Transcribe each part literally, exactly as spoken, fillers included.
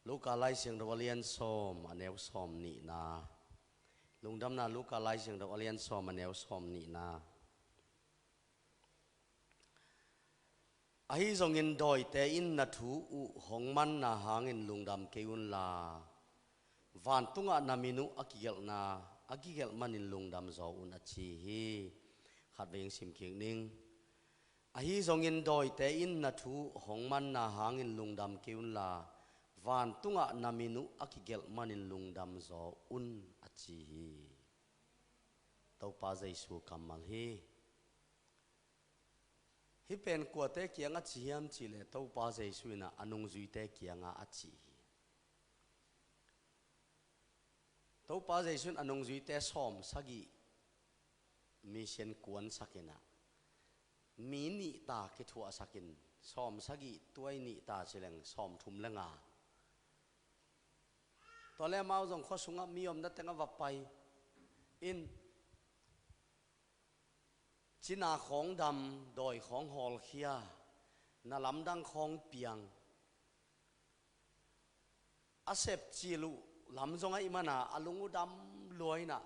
Luka Lai Siangtho a lian sawm, a neu sawm nihna. Lungdamna Luka Lai Siangtho a lian sawm, a neu sawm nihna. Ahi zongin dawite in na thu uh hong manna hangin lungdam kei unla, vantungah na min uh a kigelhna, a kigelh manin lungdam zaw un, a ci hi. Khatvei sim kik ning. Ahi zongin dawite in na thu hong manna hangin lungdam kei unla, vantungah na min uh a kigelh manin lungdam zaw un, a ci hi. Topa Jesu kammal hi. Hih pen kuate kiangah ci hiam cih leh Topa Jesu in a nungzuite kiangah a ci hi. Topa Jesu in a nungzuite sawm sagih mission kuansak in a, mi nih ta kithuahsak in, sawm sagih tuai nih ta ci leng sawm thum le nga. Tua le amau zong khua sungah mi omna tengah va pai in, cina khawng dam, dawi khawng hawlkhia, na lamdang khawng piang. A sep cil uh lam zong ahih mana a lung uh dam lua in a,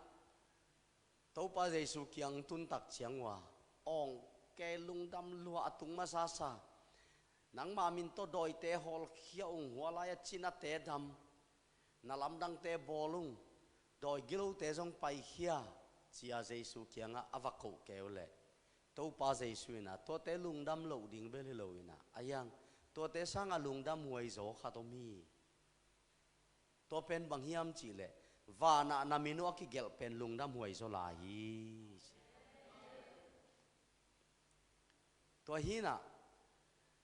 Topa Jesu kiang tun tak ciang uh a, awng kei lungdam lua a tung masasa. Nangma min tawh dawite hawlkhia ung, hua lai-a cinate dam, na lamdangte bawl ung, dawi gilote zong paikhia, ci-a Jesu kiangah a va koh kei uh leh, Topa Jesu in a tuate lungdam loh ding bel hi lo in a, a hiang, tuate sangah lungdam huai zaw khat om hi. Tua pen bang hiam cih leh, vanah na min uh a kigelh pen lungdam huai zaw lai hi. Tua hi in a,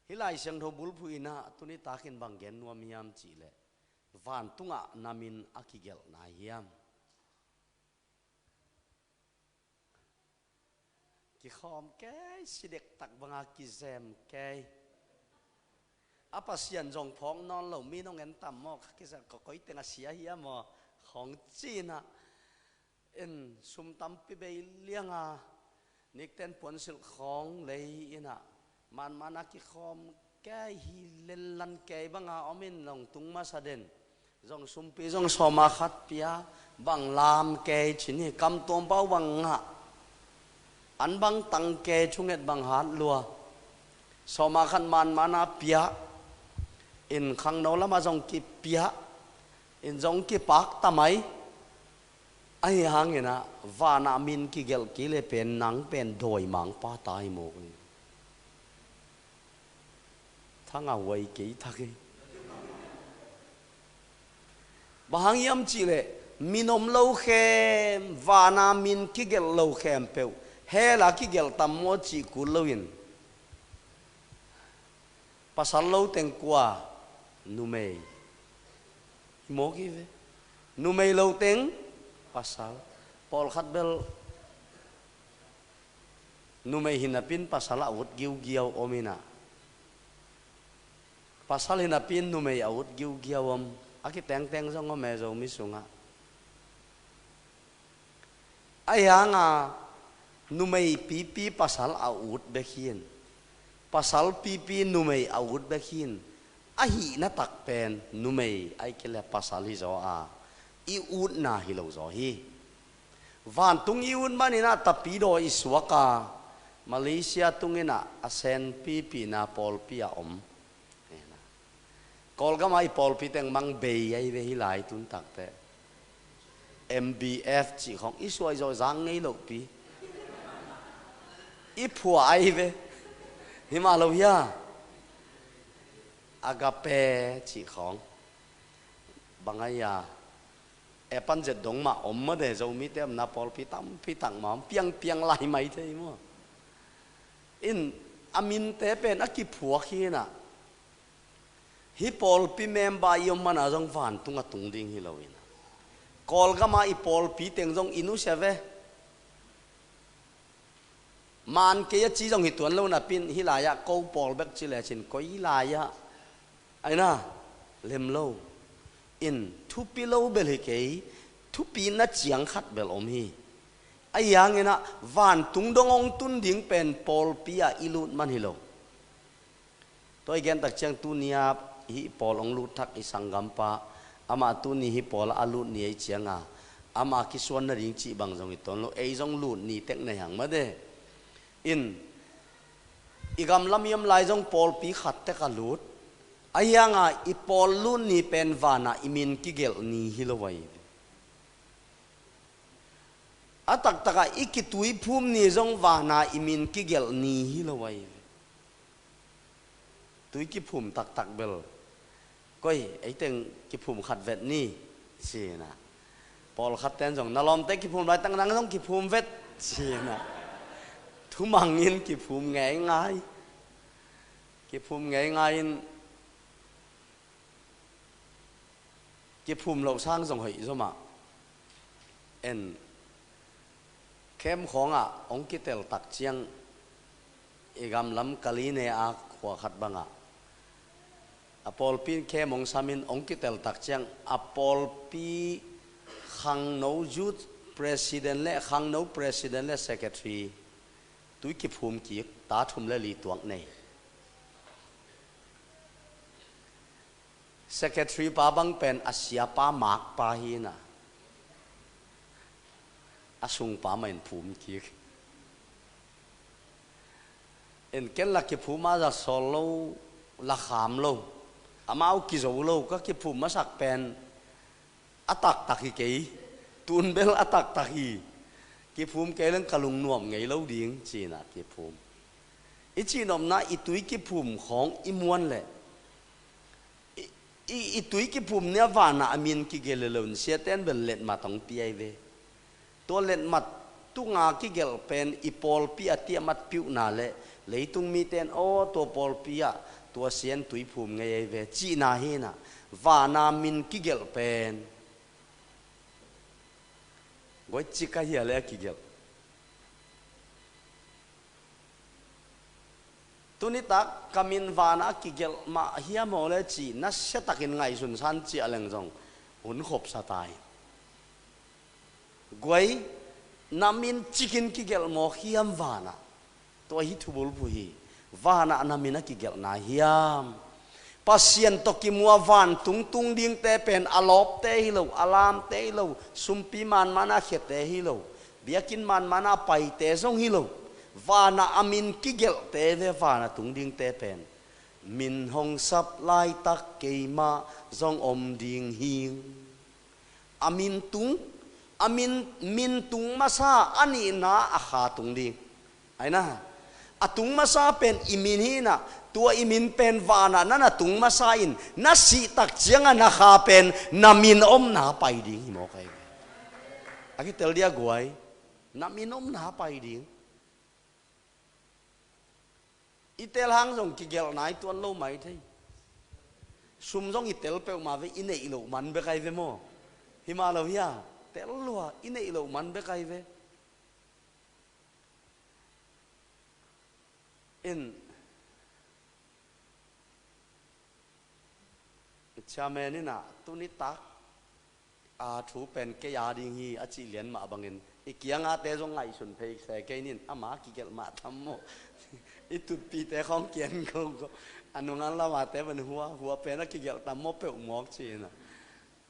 hih Lai Siangtho bulphuh in a, tuni takin bang gen nuam hiam cih leh, vantungah na min a kigelhna hiam? Kikhawm kei, si dektak banga kizem kei. A Pasian zong phawk nawn lo, mi nong en tam maw, kha kizem, ko koi teng a sia hiam maw, khawng ci in a, in sum tampi bei lianga, nikten puansilh khawng lei in a, manmana kikhawm kei hi, lenlan kei banga om in long tung masa den. Zong sumpi zong sawma khat pia, bang lam kei cin hi, kam tuam pau bang ngah. An bang tang kei, thunget bang hat lua. Sawma khat manmana pia. In khangno lama zong kipia. In zong kipak tamai. Ahi hangin a, vanah min kigelh kei leh pen nang pen dawimangpa ta hi mawk hi. Thanga huai kei thak hi. Bang hang hiam cih leh, min om lo khem, vana min kigelh lo khempeuh, hell a kigelh tam maw cih kul loin, pasal lo teng kua, numei. Hi mawk hi ve. Numei lo teng pasal. Pawlkhat bel numei hi napi-in pasal a ut giugiau om in a, pasal hi napi-in numei a ut giugiau om. A kitengteng zong om e, Zomi sungah. Ahi hanga numei pipi pasal a ut bek hi in, pasal pipi numei a ut bek hi in, a hihna tak pen numei ahih kei leh pasal hi zaw a, i utna hi lo zaw hi. Vantung i ut manin a tapidaw i suak a, Malaysia tungin a, a sen pipina pawlpi a om. Kawlgama i pawlpi teng mang bei ahi ve hih lai tun takte. M B F cih khawng i suai zawh zang ngei lohpi. I phua ahi ve. Hi mah lo hia. Agape cih khawng. Bang ahi a. E pan zet dong mah om mah de, Zomite omna pawlpi tampi tak mah om, piangpiang lai mai thei maw. In a minte pen a kiphuak hi in a. Hih pawlpi member i om mana zong vantung a tung ding hi lo in a. Kawlgama i pawlpi teng zong i nusia ve. Man kei a ci zong hi tuan lo napi-in hih lai-ah ko pawl bek ci lecin koi lai-ah aina lem lo. In thupi lo bel hi kei, thupina ciang khat bel om hi. Ahi hangin a vantung dong hong tun ding pen pawlpi ah i lut man hi lo. Tua i gen tak ciang tuni-a hih pawl hong lut thak i sanggampa, amah tuni hih pawl ah a lut ni ei cianga, ama kisuan nading cih bang zong i ton lo, ei zong lut ni tek nei hang mah de. In, i gamlam i om lai zong pawlpi khat tek a lut. Ahi hanga i pawl lut ni pen vanah i min kigelh ni hi lo ahi ve. A taktakah i kituiphum ni zong vanah i min kigelh ni hi lo ahi ve. Tui kiphum taktak bel, koi, ei teng kiphum khat vet ni, ci-in ah. Pawlkhat ten zong, na lawmte kiphum laitak nang zong kiphum vet, ci-in ah. Thumang in kiphum ngeingai. Kiphum ngeingai in, kiphum loh sang zong hoih zaw mah. En, camp khawngah hong kitel tak ciang, i gamlam Kaline a khua khat bangah, a pawlpi in camp hong samin hong kitel tak ciang, a pawlpi khangno youth president le khangno president le secretary tui kiphum kik, ta thum le li tuak nei. Secretary pa bang pen a siapa makpa hi-in ah, a sungpa mah in phum kik. En, ken la kiphum a za sawl lo, la kham lo, amau kizo lo, ka kiphum masak pen a taktak hi kei, tun bel a taktak hi. Kiphum kei leng ka lungnuam ngei lo ding, ci-in ah kiphum. I cihnopna, i tui kiphum khawng i muan leh, i, i, i tui kiphum ni-a vanah a min kigelh lo in siate in bel letmat hong pia hi ve. Tua letmat tunga kigelh pen i pawlpi a tiamat piuhna le leitung mite in, aw, tua pawlpi ah tua sia in tui phum ngei ahi ve, cihna hi-in ah, vana min kigelh pen guai, cik a hia le a kigelh. Tunitak ka min vana a kigelh mah hiam aw le cih nasiatakin ngaihsun san ciah leng zong hun khopsa ta hi. Guai, na min cikin kigelh mawk hiam vanah? Tua hi thubulphuh hi. Vanah na min a kigelhna hiam? Pasian tawh kimu a vantung tung dingte pen a lawpte hi lo, a lamte hi lo, sumpi manmana khiate hi lo, biakinn manmana paite zong hi lo. Vanah a min kigelhte ve, vanah tung dingte pen. Min hong sap laitak keimah zong om ding hing. A min tung, a min, min tung masa a nihna a kha tung ding. Aina, a tung masa pen i min hi-in ah, tua i min pen vanah na na tung masa in, na sih tak ciangah na kha pen na min omna pai ding hi mawk ahi ve. A kitel dia guai, na min omna pai ding. I tel hang zong kigelhna i tuan lo mai thei. Sum zong i tel peuhmah ve, i neih loh man bek ahi ve maw? Hi mah lo hia? Tel lua, i neih loh man bek ahi ve. In, chairman in ah, tunitak a thu pen kei a ding hi a cih lian mah bangin, i kiangahte zong ngaihsun phei se kei nin, ama kigelh mah tam maw? I tutpihte khawng kian ko ko, a nungan lamate ban hua, hua pen a kigelh tam maw peuh mawk ci-in ah.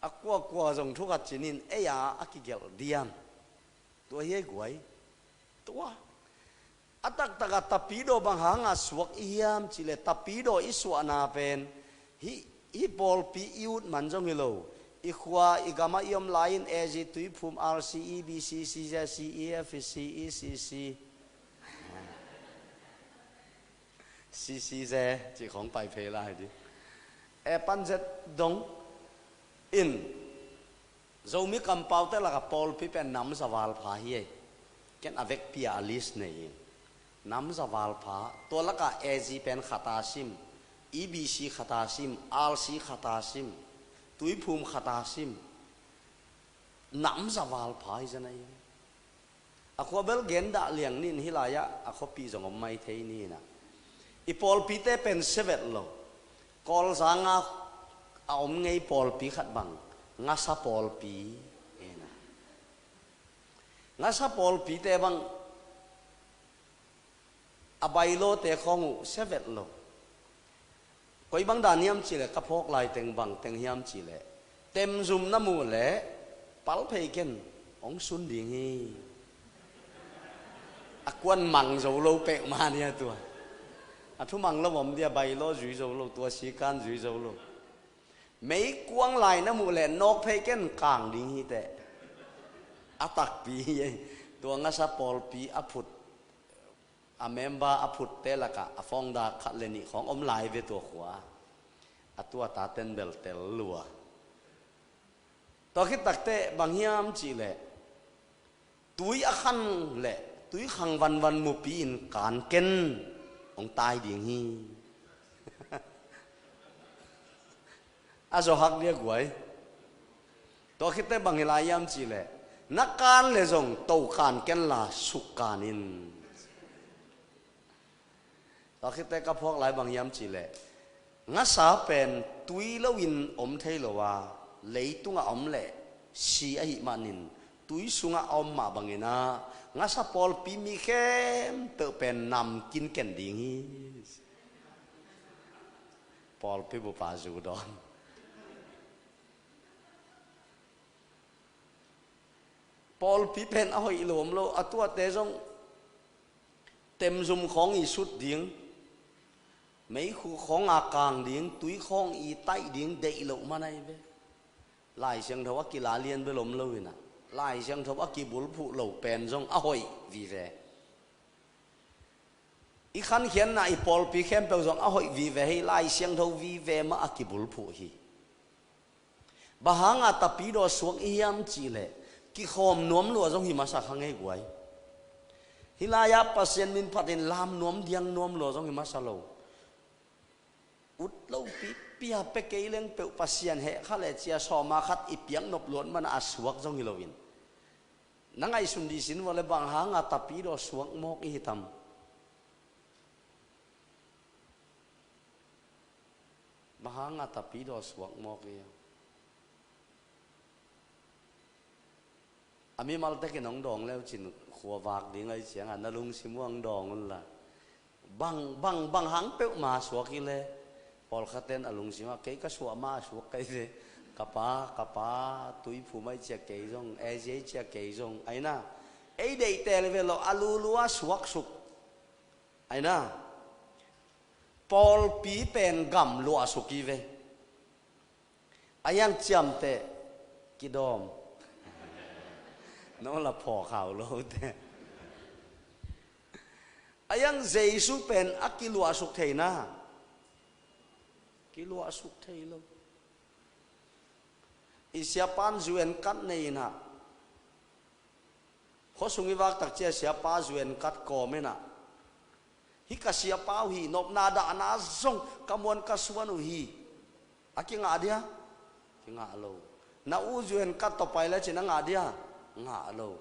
A kuakua zong thu khat ci-in, ei a a kigelh diam? Tua hi ei guai. Tua. A taktakah tapidaw bang hanga suak i hiam cih leh, tapidaw i suahna pen hih, hih pawlpi i ut man zong hi lo. I khua, i gamah i om lai-in A Z, Tuiphum, R C, E B C, C Z, C E F, C E C C, C C Z cih khawng pai phei lai ding. E pan Z dong in, Zomi kampaute lakah pawlpi pen nam za val pha hi ei. Ken a vekpi-a a list nei ing. Nam za val pha, tua lakah A Z pen khat a sim, E B C khat a sim, R C khat a sim, Tuiphum khat a sim. Nam za val pha hi zen ahi. A khua bel gen dah liang nin, hih lai-ah a khuapi zong om mai thei ni-in ah. I pawlpite pen sia vet lo. Kawlzang a a om ngei pawlpi khat bang, Ngasa pawlpi, en ah. Ngasa pawlpite bang, a bailawte khawng uh sia vet lo. Koi bang dan hiam cih leh ka phawk lai teng bang teng hiam cih leh, temzum na muh leh pal phei ken, hong sun ding hi. A kuan mang zo lo peuhmah ni a tua. A thumang lo om dia, bailawh zui zo lo, tua sikan zui zo lo. Meikuang lai na muh leh nawk phei ken, kang ding hi teh. A takpi hi. Tua ngasa pawlpi a phut, a member a phutte lakah a phone dak khat le nih khawng om lai ve tua khua. A tua ta ten bel tel lua. Tua khit takteh bang hiam cih leh, tui a khan leh tui khang vanvan mupi in kan ken, hong tai ding hi. A zawhak dia guai. Tua khit teh bang hi lai hiam cih leh, na kan leh zong to kan ken la suk kan in. Tua khit teh ka phawk lai bang hiam cih leh, ngasa pen tui lo in om thei lo a, leitungah om leh si ahih manin, tui sungah a om mah bangin ah, ngasa pawlpi mi khempeuh pen namkin ken ding hi. Pawlpi bupa zu dawn. Pawlpi pen a hoih lawm lo, a tuate zong temzum khawng i sut ding, meikhu khawng a kang ding, tui khawng i taih ding deih loh man ahi ve. Lai Siangtho a kila lian bel om lo in ah, Lai Siangtho a kibulphuh lo pen zong a hoih vive. I khankhiatna, i pawlpi khempeuh zong a hoih vive hi, Lai Siangtho vive mah a kibulphuh hi. Bang hanga tapidaw suak i hiam cih leh, kikhawm nuam lua zong hi masa kha ngei guai. Hih lai-ah Pasian min phatin lam nuam diang nuam lua zong hi masa lo. Ut lo pipi a pia kei leng peuh Pasian heh kha leh cia sawma khat i piak nop luat mana a suak zong hi loin. Na ngaihsun dih sin vua leh bang hanga tapidaw suak mawk i hi tam? Bang hanga tapidaw suak mawk i hi? A mimal tekin hong dawng leucin khua vak ding ahi cianga na lungsim uh hong dawng unla. Bang, bang, bang hang peuhmah suak hi leh, pawlkhatten a lungsim ah, kei ka suah mah a suak kei ve. Ka pa, ka pa, tuiphum ahi cia kei zong, A Z ahi cia kei zong, aina. Ei deihtel ve lo, a lulu a suaksuk. Aina. Pawlpi pen gam luahsuk hi ve. A hiang ciamteh kidawm. No la phawk hau lo te. A hiang Jesu pen a kiluahsuk theina. Kiluahsuk thei lo. I siapan zu en kat nei inah. Khuasung i vaktak cia siapa zu en kat kawm inah. Hih ka siapa uh hi, nopna dahna zong ka muan ka suan uh hi. A kingah dia? Kingah lo. Na u zu en kat tawh pai le cin a ngah dia? Ngah lo.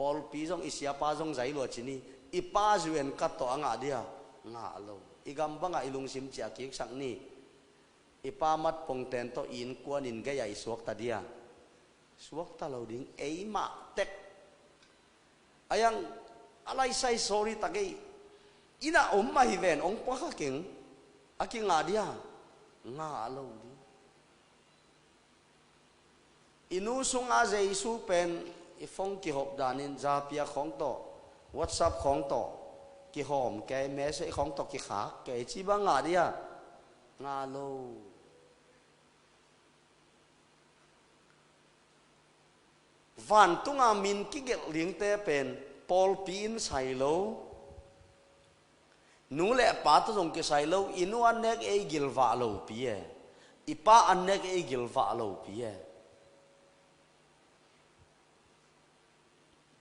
Pawlpi zong i siapa zong zai lua cin hi. I pa zu en kat tawh a ngah dia? Ngah lo. I gam bangah i lungsim ciah kiksak ni. I pa mat pongten tawh i innkuan in gei-ah i suakta dia? Suakta lo ding, eimah tek. A hiang a laisai sorry ta kei. Innah om mah hi ven, hong pua kha keng. A kingah dia? Ngah lo ding. I nu sunga Jesu pen i phone kihop danin Zapier khawng tawh, WhatsApp khawng tawh kihawm kei, message khawng tawh kikhak kei, ci bang ngah dia? Ngah lo. Vantunga min kigelh dingte pen pawlpi in sai lo. Nu le pa tawh zong kisai lo, i nu an nek ei gilvah lopi e. I pa an nek ei gilvah lopi e.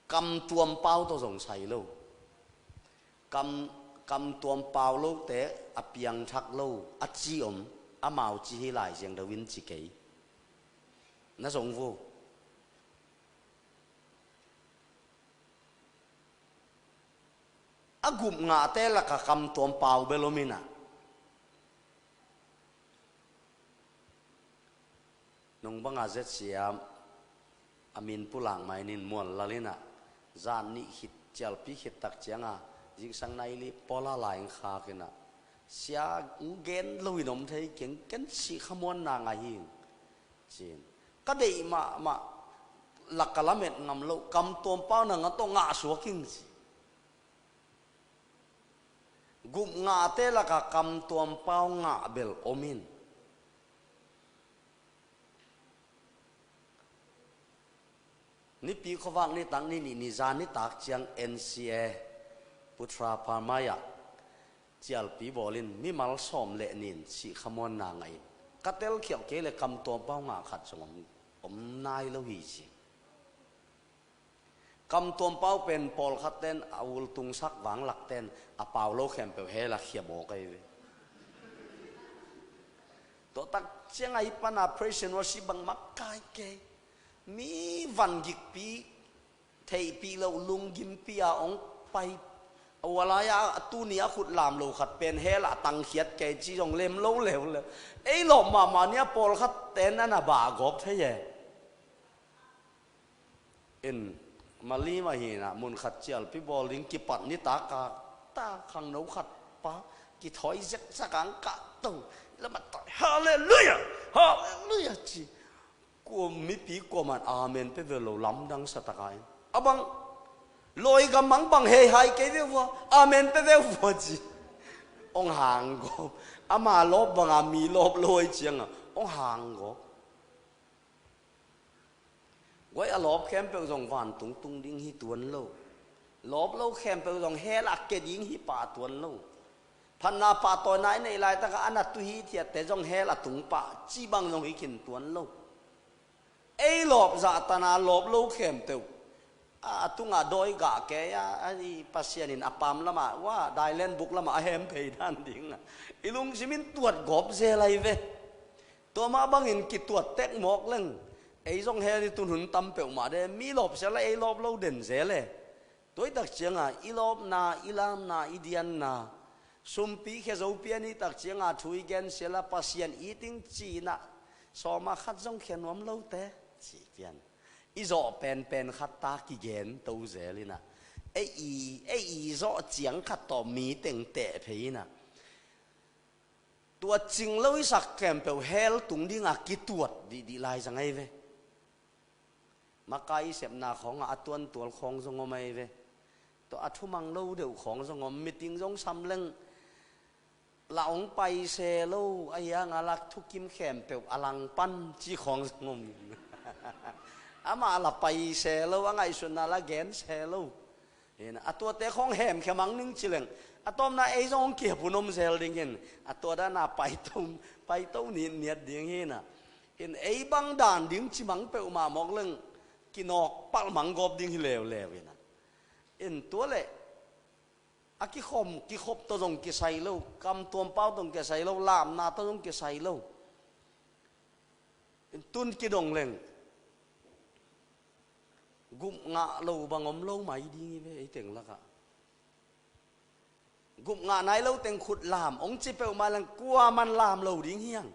Kamtuam pau tawh zong sai lo. Kam, kamtuam pau lote a piangthak lo, a ci om, amau ci hi Lai Siangtho in ci kei. Na zong vo. A gup ngahte laka kamtuam pau bel om inah. Nung banga Z C M a min pulak mai nin mual lal inah. Zan nih khit cialpi khit tak cianga zingsang nai li pawla lai khak inah. Sia, gen lo in om thei keng, ken sih khamuanna ngah hi, ci-in. Ka deih mahmah, lak ka lamet ngam lo, kam tuampau nang a tawh ngah suak ing, ci. Gup ngahte lakah kam tuampau ngah bel om in. Nipi khuavak nitak ni nih ni zan nitak ciang N C A Putra Pharmacy ah cialpi bawlin mimal sawm le nih in sih khamuanna ngah in. Ka telkhialh kei le kam tuampau ngah khat zong om, om nai lo hi ci. Kam tuampau pen pawlkhat ten a ultungsak vanglak ten a pau lo khempeuh hell ah khia mawk ahi ve. Tua tak ciang ahi pana praise and worship bang makai kei. Mi van gikpi, theihpih loh lunggimpi a hong pai. A ualai a tuni a khut lam lo khat pen hell ah tangkhiat kei ci zong lem lo leuleu. Ei lawp mahmah ni a pawlkhat ten a na bah gawp thei e. In, Mali mah hi na, mun khat cialpi bawl ding kipat nitak a, ta khangno khat pa kithawi zekzak ang kah to, lamah tawi, "Halleluiah! Halleluiah!" ci. Kua mipi kuaman amen pe ve lo, lamdang sa taka in. A bang, lawi gam mang bang hei hai kei ve vua, amen pe ve vua ci. Hong hang gawp. Ama lawp banga mi lawp lawi cianga hong hang gawp. Guai, a lawp khempeuh zong vantung tung ding hi tuan lo. Lawp lo khempeuh zong hell ah ke ding hi pah tuan lo. Phatna pahtawina i neih laitaka a na tu hithiatte zong hell a tung pah cih bang zong hi khin tuan lo. Ei lawp zahtana lawp lo khempeuh a, a tungah dawi gah kei a, a i Pasian in a pam lamah, wa, dailen buk lamah a hem phei dan ding a, i lungsim in tuat gawp zel ahi ve. Tua mah bangin kituat tek mawk leng, ei zong hell i tun hun tam peuhmah de, mi lawp sia la ei lawp lo den zel e. Tua i tak cianga i lawpna, i lamna, i dianna, sumpi khia zopi a ni tak cianga thu i gen sia la Pasian i ting cina sawma khat zong khia nuam lote ci pian. I zawh penpen khat ta kigen to zel ina, ei i, ei i zawh ciang khat tawh mi teng teh phei ina. Tua cing lo i sak khempeuh hell tung dinga kituat dihdih lai zang ahi ve. Makai i sepna khawngah a tuantual khawng zong om ahi ve. Tua a thumang lo deuh khawng zong om, meeting zong sam leng la hong pai se lo, a hianga lak thukim khempeuh a langpan ci khawng zong om. Amah la pai se lo, a ngaihsutna la gen se lo. Hina, a tuate khawng hemkhia mang ning ci leng, a tawpna ei zong hong kihep hun om zel ding hin, a tua dana paito, paito nitniat ding hina. In ei bang dan ding ci mang peuhmah mawk leng, kinawk palh mang gawp ding hi leuleu hina. In tua leh a kikhom, kikhop tawh zong kisai lo, kam tuampau tawh zong kisai lo, lamna tawh zong kisai lo. In tun kidong leng, gup ngah lo bang om lo mai ding hi ve, ei teng lakah. Gup ngah nai lo teng khut lam hong ci peuhmah leng kuaman lam lo ding hiang.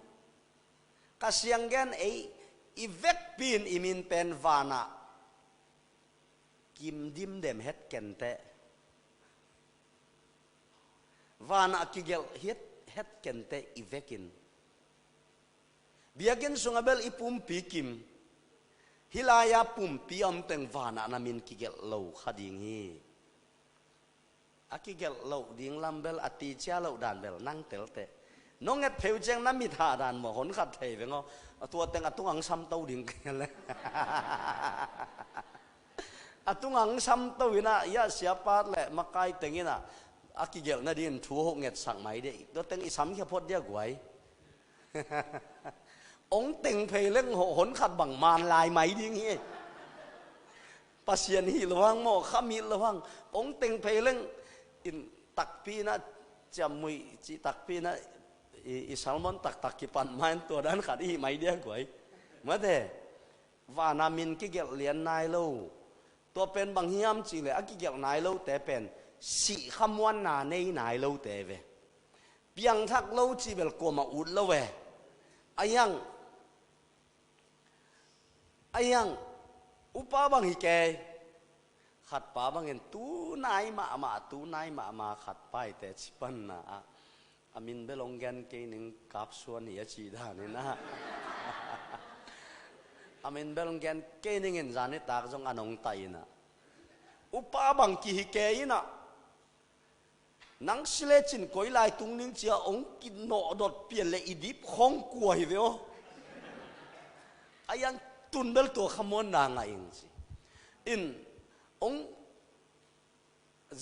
Ka siang gen ei, i vekpi in i min pen vanah kim dimdem het kenteh. Vanah kigelh het, het kenteh i vekin. Biakinn sungah bel i pumpi kim. Hih lai-a pumpi a om teng vanah na min kigelh lo kha ding hi. A kigelh loh ding lam bel a ticia loh dan bel nang telteh. Nong et pheu ciang na mit hah dan maw, hon khat thei veng aw. A tua teng a tungang samto ding kei le. A tungang samto ina, ia siapat le makai teng ina a kigelh nadingin thu hoh ngetsak mai deh. Tua teng i samkhia phot dia guai. Ong teng phei leng ho-, hon khat bang man lai mai ding hi. Pasian hih lo hang maw, kham hih lo hang. Ong teng phei leng in takpi na ciammuih cih takpi na i, i sermon taktak kipan main tua dan khat i hih mai dia guai. Mate, vana min kigelh lian nai lo. Tua pen bang hiam cih leh a kigelh nai lote pen sih khamuanna nei nai lote ve. Piangthak lo cih bel kuamah ut lo ve. A hiang, a hiang, upa bang hi kei. Khatpa bangin tu nai mahmah, tu nai mahmah khatpa hi teh ci panna ah. A min bel hong gen kei ning, Kap Suan hi a cih dan in ah. A min bel hong gen kei ning in zanitak zong a nong tai in ah. Upa bang kihi kei in ah. Nang si lecin koi lai tung ning ci a hong kinawhdot pian leh i dip khong kua hi ve aw. A iang tun bel tua khamuanna ngah ing ci. In hong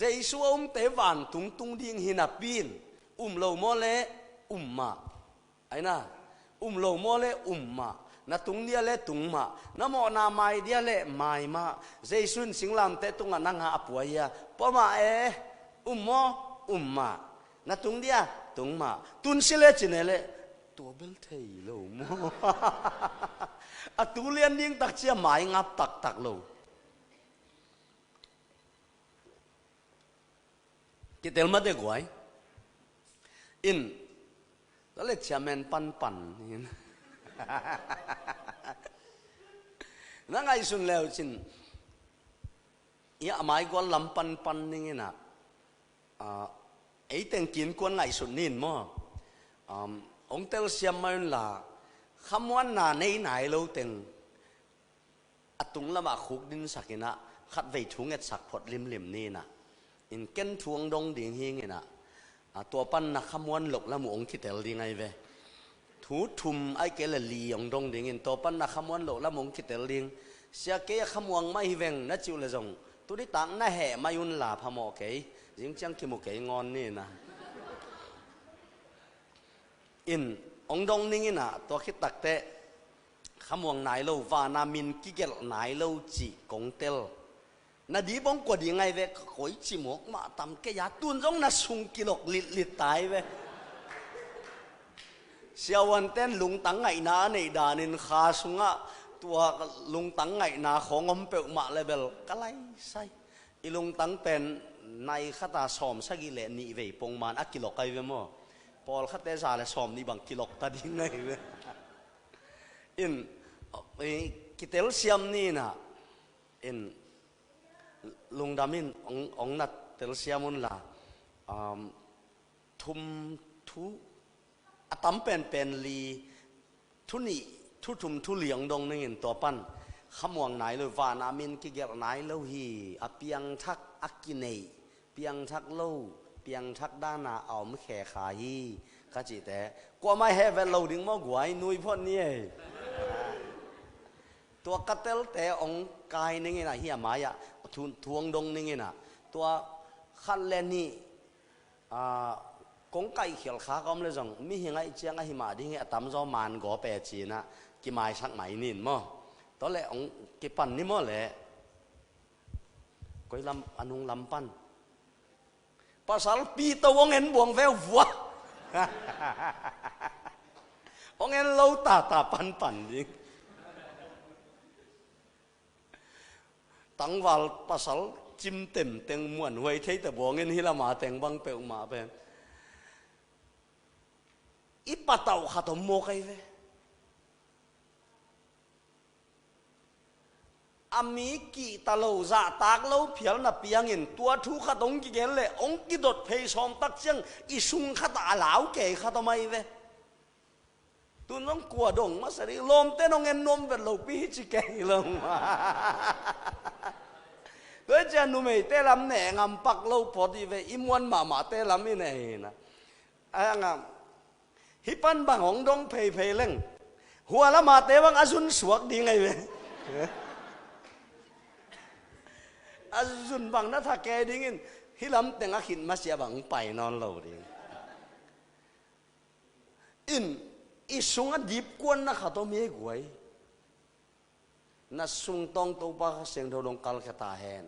Jesu a umte vantung tung ding hi napi in, um lo maw le um mah. Aina, um lo maw le um mah. Na tung dia le tung mah. Na mawhna mai dia le mai mah. Jesu in singlamteh tungah na ngah a pua hia? Pua mah e. Um maw? Um mah. Na tung dia? Tung mah. Tun si lecin e le, tua bel thei lo maw? A tu lian ding tak cia mai ngap taktak lo. Kitel mate guai. In, tua le chairman panpan in. Na ngaihsun leu cin, i a mai gual lam panpan ning in ah, ah, ei teng kin kuan ngaihsun nin maw? Um, hong telsiam mai un la, khamuanna nei nai lo teng a tung lamah khuk dinsak in ah, khatvei thu ngetsak phot limlim ni in ah. In ken thu hong dong ding hing in ah, a, tua pan na khamuan loh lam uh hong kitel ding ahi ve. Thu thum ahih kei le li hong dong ding in, tua pan na khamuan loh lam uh hong kitel ding. Sia, kei a khamuang mah hi veng na cih uh le zong, tuni tak na heh mai un la phamawh kei. Zing ciang kimu kei ngawn ni in ah. In, hong dong ning in ah, tua khit takteh, khamuang nai lo, vana min kigelh nai lo cih kong tel. Na dip hong kua ding ahi ve, ka koi cimawk mah tam kei a, tun zong na sung kilok litlit ta hi ve. Siavuanten lungtang ngaihna a neih danin kha sungah, tua lungtang ngaihna khawng om peuhmah le bel ka laisai. I lungtang pen nai khata sawm sagih le nih vei pongman a kilok ahi ve maw? Pawlkhatte za le sawm nih bang kilok ta ding ahi ve. In, i, kitelsiam ni in ah, in, lungdam in hong, hong na telsiam un la, um, thum thu, a tam penpen li, thu nih, thu thum thu li hong dong ning in tua pan, khamuang nai lo, vana min kigelh nai lo hi, a piangthak a kineih, piangthak lo, piangthak dana a om khe kha hi, ka cihte. Kuamah heh vet lo ding maw guai, nui phot ni ei. Tua ka telte hong kai ning in ah, hih a mai ah, thu, thu hong dong ning in ah, tua khat le nih, a, kong kaihkhialh kha ka om le zong, mihing ahih ciang ahi mah ding hi, a tamzaw man gawp e ci in ah, kimaisak mai nin maw? Tua le hong kipan ni maw le? Koi lam, a nung lam pan. Pasal pito hong en buang veu vua. Hong en lo tata panpan ding. Tangval pasal cimtem teng muanhuai thei ta buangin hih lama teng bang peuhmah pen. I patauh khat om mawk ahi ve. A mi kihta lo, zahtak lo phial na piangin, tua thu khat hong kigen le, hong kidot phei sawm tak ciang, i sung khatah a lau kei khat om ahi ve. Tun zong kua dong masa ding, lawmte nong en nuam vet lo pi hi ci kei lo. Tua hi ciang numeite lam ne ngam pak lo phot hi ve, i muan mahmahte lam i ne hi na. A ngam. Hih pan bang hong dong pheiphei leng, hua lamate bang a zun suak ding ahi ve. A zun bang na tha kei dingin, hih lam teng a khit masiah bang pai nawn lo ding. In, i sungah dipkuanna khat om hi guai. Na sungtawng Topa Kha Siangtho dong kalkhia ta hen.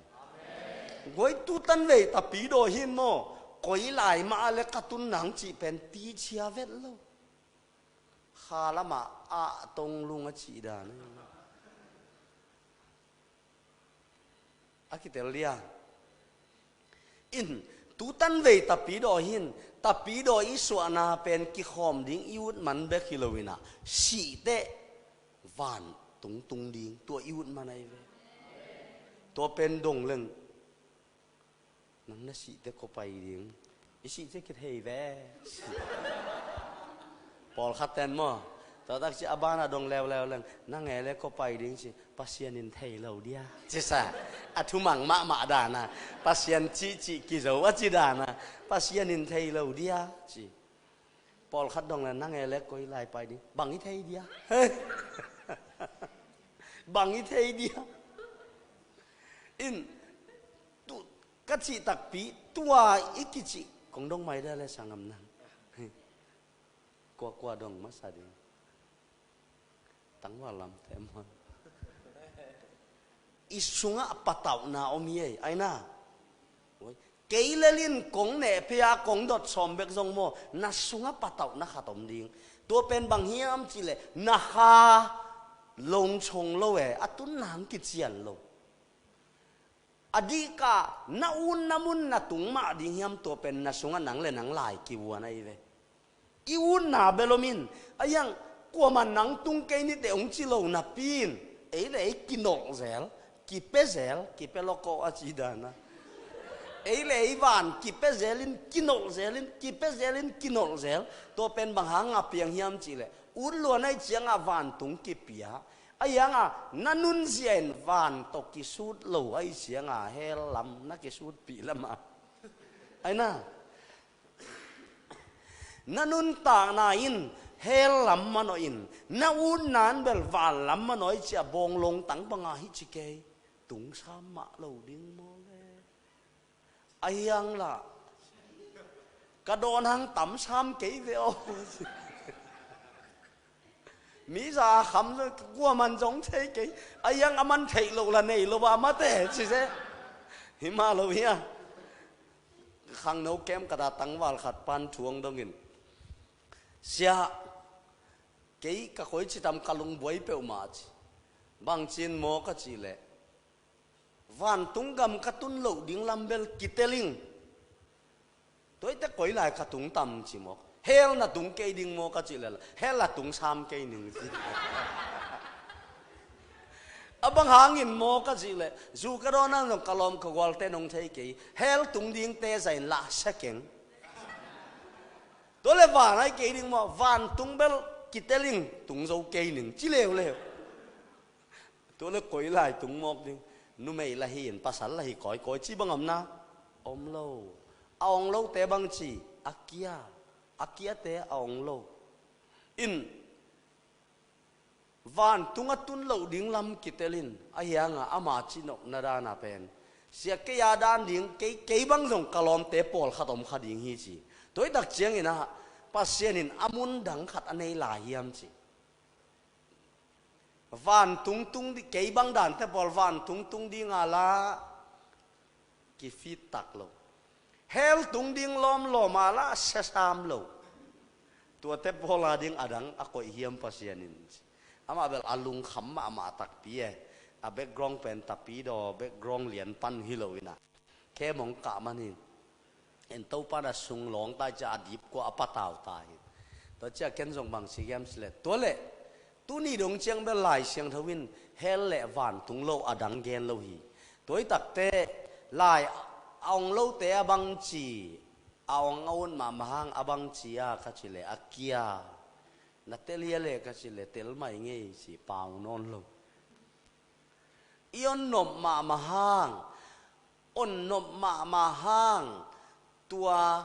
Guai, tutan vei tapi daw hin maw, koi lai mah a le ka tun nang cih pen tichia vet lo. Kha lamah ah tong lung a cih dan. A kitel dia. In, tutan vei tapi daw hin, tapi daw i suahna pen kikhawm ding i ut man bek hi lo in ah, sih teh van tungtung ding, tua i ut man ahi ve. Tua pen dong leng, nang na sih teh kua pai ding, I sih ci kithei ve. Pawlkhat ten maw, tua tak ci a banah dong leuleu leng, nang e le kua pai ding ci, Pasian in thei lo dia ci sa. A thumang mahmah dana, Pasian cihcih kizo a ci dana, Pasian in thei lo dia ci. Pawlkhat dong le, nang e le koi lai pai ding, bang i thei dia? Bang i thei dia? In, tu, ka cih takpi tua i kicih kong dong mai dia le sanggam nang. Kuakua dong masa ding. Tangval lamte maw, i sungah patauhna om hi ei, aina. Kei lelin kong nehpia kong dot sawm bek zong maw, na sungah patauhna khat om ding. Tua pen bang hiam cihleh, na kha longchong lo e, a tun nang kician lo. A dihka na un na mun na tung mah ding hiam, tua pen na sungah nang le nang lai kivuan ahi ve. I utna bel om in, a hiang, kuaman nang tung kei nite hong ci lo napi in, ei le ei kinolh zel, kipia zel, kipia lawkaw a ci dana. Ei le ei van kipia zel in, kinolh zel in, kipia zel in, kinolh zel. Tua pen bang hang a piang hiam cihleh, ut luan ahi cianga vantung kipia. A hianga na nunzia in van tawh kisut lo ahi cianga hell lam na kisutpih lamah. Aina. Na nuntakna in hell lam manawh in, na utna in bel van lam manawh i cia bawng longtang banga hi ci kei. Tung sam mah lo ding maw le. A hiang lah. Ka dawn hang tam sam kei ve aw. Mi za a kham zong kuaman zong thei kei. A hiang a man theih loh la nei lo a mate ci se. Hi mah lo hia. Khangno kem kata tangval khat pan thuang dongin, sia, kei ka koi citam ka lungbuai peuhmah ci. Bangcin maw ka cih leh, vantung gam ka tun loh ding lam bel kiteling. Tuaite koi lai ka tung tam ci maw? Hell na tung kei ding maw ka cih leh, hell a tung sam kei ning ci. A bang hangin maw ka cih leh, zu ka dawn hang zong ka lawm ka gualte nong thei kei. Hell tung dingte zain lah sia keng. Tua le van ai kei ding maw, vantung bel kiteling tung zo kei ning ci leuleu. Tua le koi lai tung mawk ding. Numei la hi in pasal la hi kawikawi ci bang om na? Om lo. A ong lote bang ci? A kia. A kiate a ong lo. In, vantung a tun loh ding lam kitelin, a hianga ama cinopna dana pen, sia kei a dan ding, kei, kei bang zong ka lawmte pawlkhat om kha ding hi ci. Tuaitak ciangin ah, Pasian in a mun dang khat a nei lai hiam ci. Vantung tung di, kei bang dante pawl vantung tung dinga la kifit tak lo. Hell tung ding lawmlawma la sesam lo. Tuate pawla ding adang a koih hiam Pasian in. Amah bel a lungkham mahmah takpi e. A background pen tapidaw background lian pan hi lo ina. Khe mong kah man hin. En Topa na sung lawng tai cia a dip kua a patau ta hi. Tua cia ken zong bang si giam si le. Tua le, tuni dong ciang bel Lai Siangtho in hell le vantung lo a dang gen lo hi. Tua i takte, lai a ong lote a bang ci, a ong a un mahmah hang a bang ci a ka ci le, a kia. Na telia le ka ci le, tel mai ngei ci, pau nawn lo. I on nop mahmah hang, on nop mahmah hang, tua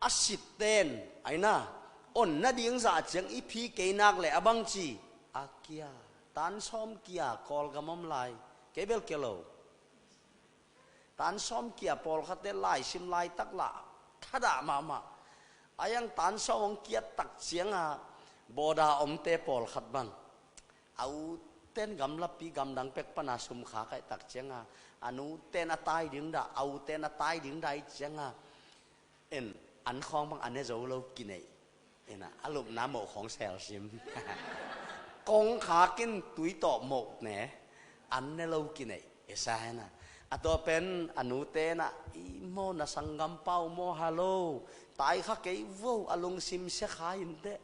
a sitten, aina, on nading zah ciang i phi kei nak le a bang ci, a kia, tan sawm kia, Kawlgam om lai, kei bel kia lo. Tan sawm kia pawlkhatte lai sim laitak lah thadah mahmah. A yang tan sawm hong kiat tak cianga bawda omte pawlkhat bang, a uten gamlapi gamdang pek pana sum kha kaih tak cianga, a nuten a tai ding dah, a uten a tai ding dah i cianga, en, an khawng bang a ne zo lo kineih. Ina, a lupna moh khawng selsim. Kongkhak in tui tawh moh ne, an ne lo kineih. Esa hena. A tua pen a nute na, i maw na sanggam pau maw halo. Tai kha kei vo, a lungsim sia kha in teh.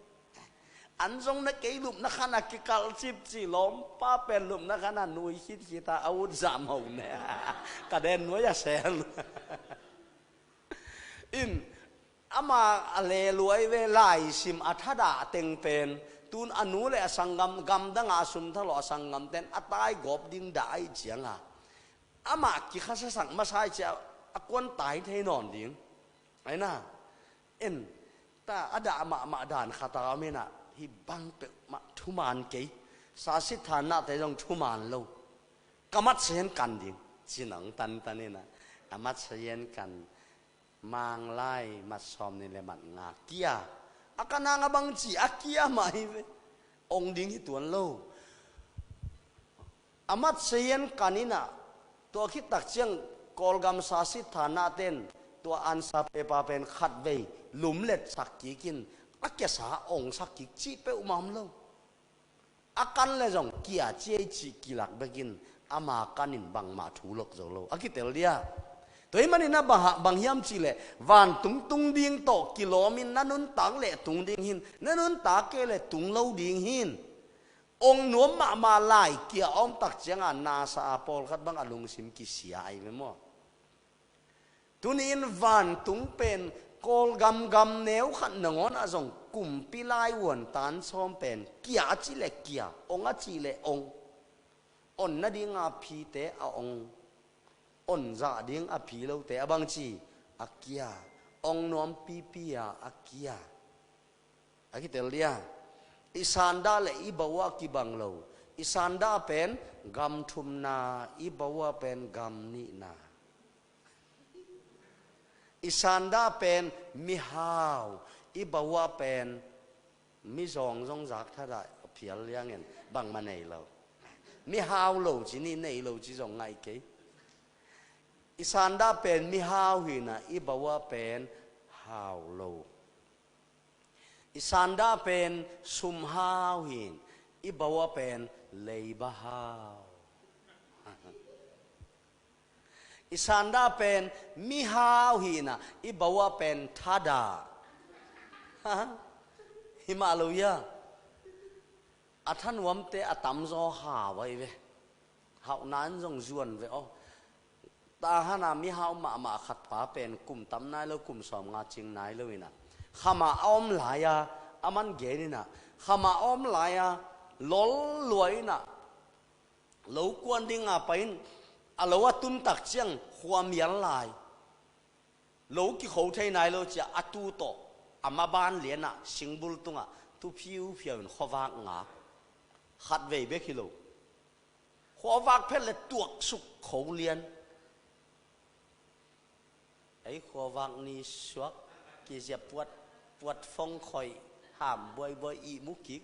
An zong na kei lupna khan a kikal cip ci lawmpa pen lupna khan a nui khit khit a, a ut zam ho ne. Ka den nuai a sel. In, Ama a le luai ve, laisim a thadah teng pen, tun a nu le a sanggam, gamdang a sum thalawh a sanggam ten a taigawp ding dah ahih cianga, amah kikhasasak masa ahih ciah a kuan tai thei nawn ding. Aina, en, ta a dah mahmah dan khat a om inah, hih bang peuhmah thuman kei, sasithanna te zong thuman lo. Ka matsa hian kan ding, ci nang tantan inah, a matsa hian kan, Manglai mat sawm ni le mat nga kia. A kan ang a bang ci, a kia mah hi ve. Ong ding hi tuan lo. A matsa hian kan inah, tua khit tak ciang Kawlgam sasithanna ten, tua ansa pepa pen khat vei lumlet sak kik in, a kiasa ong sak kik cih peuhmah om lo. A kan le zong kia ciai cih kilak bekin, ama kan in bangmah thu lok zo lo. A kitel dia. Tua hih manin a bang, bang hiam cih leh, vantung tung ding tawh kilawm in na nuntak leh tung ding hin, na nuntak kei leh tung lo ding hin. Ong nuam mahmah lai kia a om tak cianga nasa a pawlkhat bang a lungsim kisia ai ve maw? Tuni in vantung pen Kawlgam gam neu khat nangawn ah zong kumpi lai uan tan sawm pen kia a cih leh kia, ong a cih leh ong. On nadinga phite a ong. On zah ding a phi lote a bang ci, a kia. Ong nuam pipi a, a kia. A kitel dia. I sanda le i bawa kibang lo. I sanda pen gam thumna, i bawa pen gam nihna. I sanda pen mihau, i bawa pen mizawng zong zak thada phial liangin bangmah nei lo. Mihau lo ci ni, nei lo ci zong ngai kei. I sanda pen mihau hina, i bawa pen hau lo. I sanda pen sumhau hin, i bawa pen leibahau. I sanda pen mihau hina, i bawa pen thada. Himah lo ia. A thanuamte a tamzaw hau ai ve. Hauhna in zong zuan ve aw. Tahana mihau mahmah khat pa pen kum tam nai lo, kum sawmnga cing nai lo inah, khamah a om lai-a, a man gen inah, khamah a om lai-a, lol luai inah, lo kuan dinga pai in, a lo a tun tak ciang khuamial lai. Lo kikho thei nai lo cia a tu tawh, a maban lianah, singbul tungah, tu phiuphiau in khuavak ngak. Khat vei bek hi lo. Khuavak phet le tuaksuk kho lian. Ei khuavak ni suak, kizia puat, puat fong khoi, ham buaibuai i mu kik.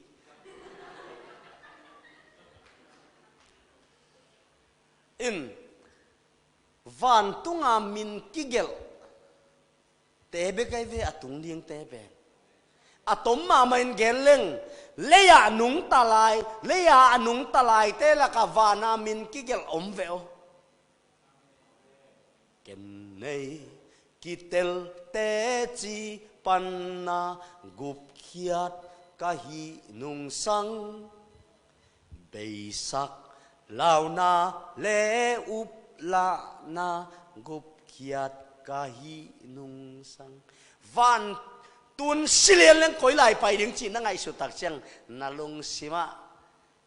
In, vantunga min kigelh te bek ai ve a tung ding te pen. A tom mahmah in gen leng, lei-ah nungta lai, lei-ah a nungta lai te lakah vana min kigelh om ve aw. Ken nei kitel teci panna gupkhiat ka hih nungsang. Beisak launa le uplahna gupkhiat ka hih nungsang. Vantun silian leng koi lai pai ding cih na ngaihsut tak ciang na lungsimah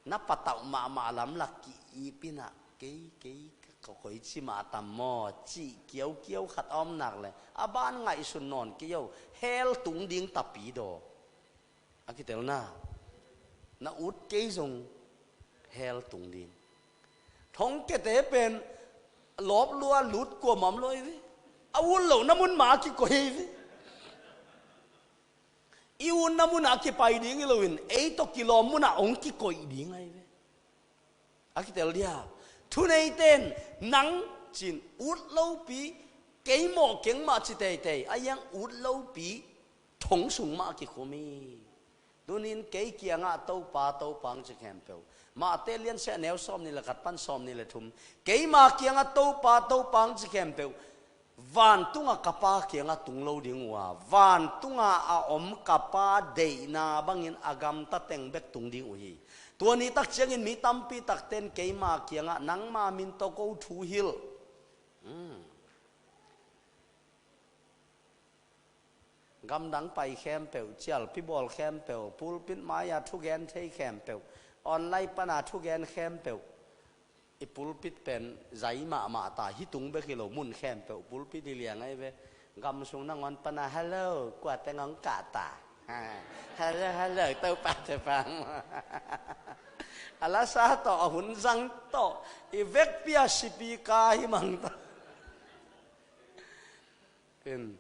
na patauh mahmah lam lak ki-ip inah kei, kei ka koi ci mah tam maw cih kiaukiau khat a om nak le a ban ngaihsun nawn kei o, hell tung ding tapi daw. A kitelna, na ut kei zong hell tung ding. Thongkiate pen lawp lua lut kuamah om lo hi ve. A ut lohna mun mah a kikoih hi ve. I utna munah kipai ding hi loin ei tawh kilawm munah hong kikoih ding ahi ve. A kitel dia. Thuneiten nang cin ut lopi, kei mawh keng mah ci teitei a, iang ut lopi thong sung mah kikhum hi. Tunin kei kiangah Topa, Topa ang ci khempeuh. Mahte liansia neu sawm ni le khat pan sawm ni le thum. Keima kiangah Topa, Topa ang ci khempeuh. Vantunga ka Pa kiangah tung lo ding uh a, vantunga a om ka Pa deihna bangin a gamta teng bek tung ding uh hi. Tua ni tak ciangin mi tampi takten keima kiangah nangma min tawh ko thu hilh. Hmm. Gamdang pai khempeuh, cialpi bawl khempeuh, pulpit mai-a thugen thei khempeuh, online pana thugen khempeuh, i pulpit pen zai mahmah ta, hih tung bek hi lo, mun khempeuh pulpit hi liang ahi ve. Gam sung nangawn pana, "Hello, kua teng hong kah ta?" "Hello, hello, Topa te pang." A lasa tawh, a hun zang tawh, i vekpi-a sipi ka hi mang ta. In,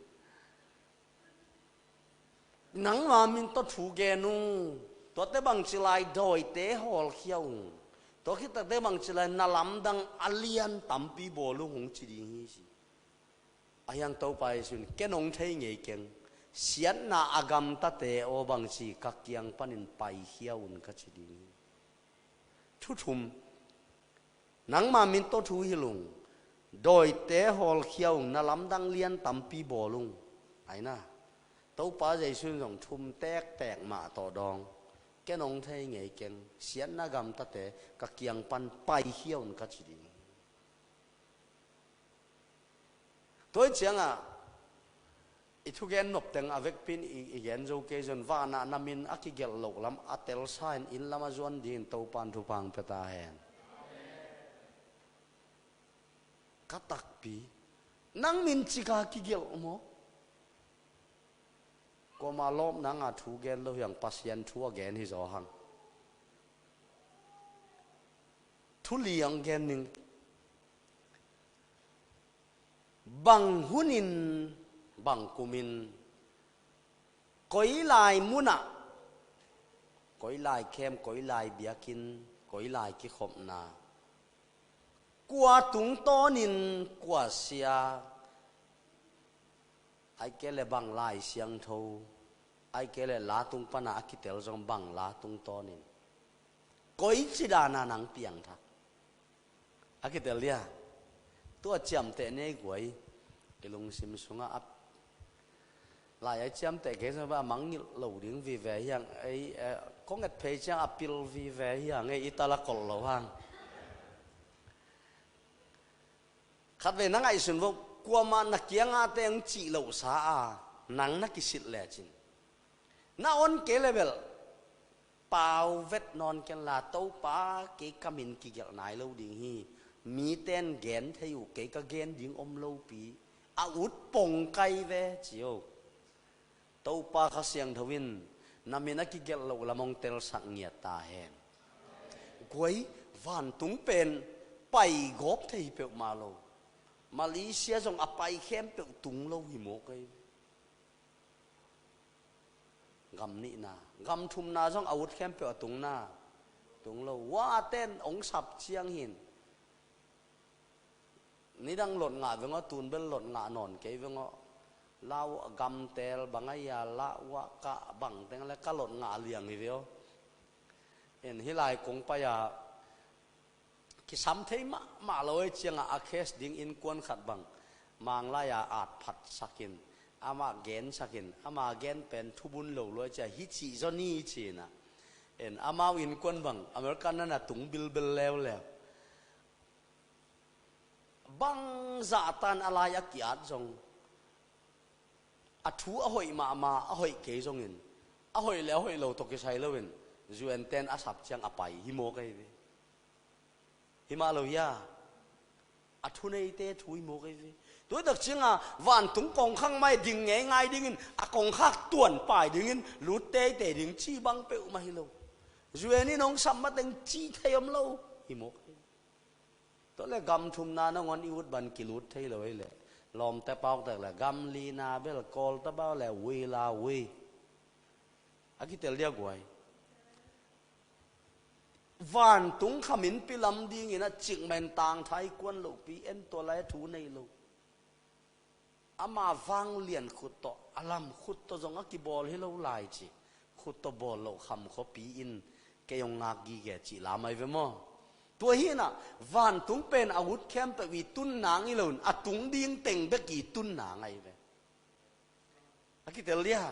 nangma min tawh thu gen ung. Tuate bangci lai, dawite hawlkhia ung. Tua khit takte bangci lai, na lamdang a lian tampi bawl ung, hong ci ding hi ci. A hiang Topa Jesu in, "Ken hong thei ngei keng. Siatna a gamtate aw bangci, ka kiang panin paikhia un," ka ci ding hi. Thu thum. Nangma min tawh thu hilh ung. Dawite hawlkhia ung, na lamdang lian tampi bawl ung. Aina, Topa Jesu in zong thum tektek mah tawh dawng. "Ken hong thei ngei keng. Siatna gamtate ka kiang pan paikhia un," ka ci ding. Tua hi ciangah, i thugen nopteng a vekpi in i, i gen zo kei zong, vanah na min a kigelh loh lam a telsa in, inn lam a zuan dingin Topa in thupha hong pia ta hen. Ka takpi, nang min cika kigelh maw? Kuama lawpna nga thu gen lo hiang, Pasian thu a gen hi zaw hang. Thu li hong gen ning. Bang hunin, bang kumin, koi lai munah, koi lai khem, koi lai biakinn, koi lai kikhopna, kua tungtawnin, kua sia, ahih kei leh bang Lai Siangtho, ahih kei leh la tung pana a kitel zong bang la tungtawnin, koici dana nang piangthak? A kitel dia. Tua ciamteh nei guai. I lungsim sungah a lai a ciamteh kei zong a mangngilh lo ding vive hiang. Ei, eh, kong et phei ciang a pil vive hiang. Ei, i tala kolh lo hang. Khatvei na ngaihsun vo, kuamah na kiangah te hong cih lohsa a, nang na kisilh lecin, na on kei leh bel, pau vet nawn ken la, "Topa, kei ka min kigelh nai lo ding hi. Mite in gen thei uh, kei ka gen ding om lopi. A ut pong kai ve," ci o. Topa Kha Siangtho in na min a kigelh loh lam hong telsak ngiat ta hen. Guai, vantung pen pai gawp thei peuhmah lo. Malaysia zong a pai khempeuh tung lo hi mawk ei. Gam nihna, gam thumna zong a ut khempeuh a tungna, tung lo. Hua ten hong sap ciang hin, nidang lot ngah veng aw, tun bel lot ngah nawn kei veng aw. Lau gamtel bang a ia, lau a kah bang teng le ka lot ngah liang hi ve aw. En, hih lai kong pai a, kisam thei mahmah lo ei ciangah a case ding innkuan khat bang Manglai-a at phatsakin, amah gensakin, ama gen pen thubun lo luai cia hi cih zaw ni cinah. En, amau innkuan bang American nana tung bilbel leuleu. Bang zahtan a lai a ki-at zong, a thu a hoih mahmah, a hoih kei zongin, a hoih le a hoih lo tawh kisai loin, U N ten a sap ciang a pai hi mawk ei ve. Hi mah lo hia? A thuneite thu hi mawk ei ve. Tuitak cianga vantung kongkhak mai ding ngeingai dingin a kongkhak tuan pai dingin lut teitei ding ci bang peuhmah hi lo. U N in hong sap mateng ci thei om lo hi mawk ei. Tua le gam thumna nangawn i ut ban kilut thei lo ei le. Lawmte pauktek le gam lina bel Kawl tabau le ui la ui. A kitel dia guai. Vantung khaminpi lam dingin a cikmen tangthai kuan lohpi en tua lai a thu nei lo. Ama vanglian khut tawh, a lam khut tawh zong a kibawl hi lo lai ci. Khut tawh bawl loh kham khuapi in kei hong ngak gige cih lam ahi ve maw? Tua hinah vantung pen a ut khempeuh i tunnang i loin a tung ding teng bek i tunnang ahi ve. A kitel dia,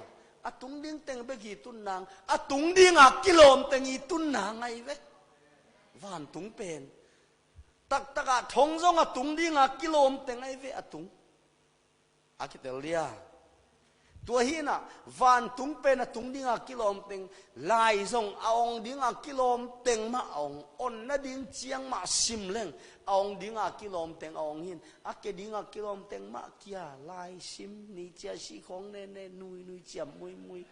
a tung ding teng bek i tunnang, a tung dinga kilawm teng i tunnang ahi ve. Vantung pen taktakah thong zong a tung dinga kilawm teng ahi ve a tung. A kitel dia. Tua hinah vantung pen a tung dinga kilawm teng, lai zong a ong dinga kilawm teng mah a ong, onna ding ciang mah sim leng a ong dinga kilawm teng a ong hin, a ke dinga kilawm teng mah kia, lai sim, ni cia sih khawng nene, nui nui ciam mui mui.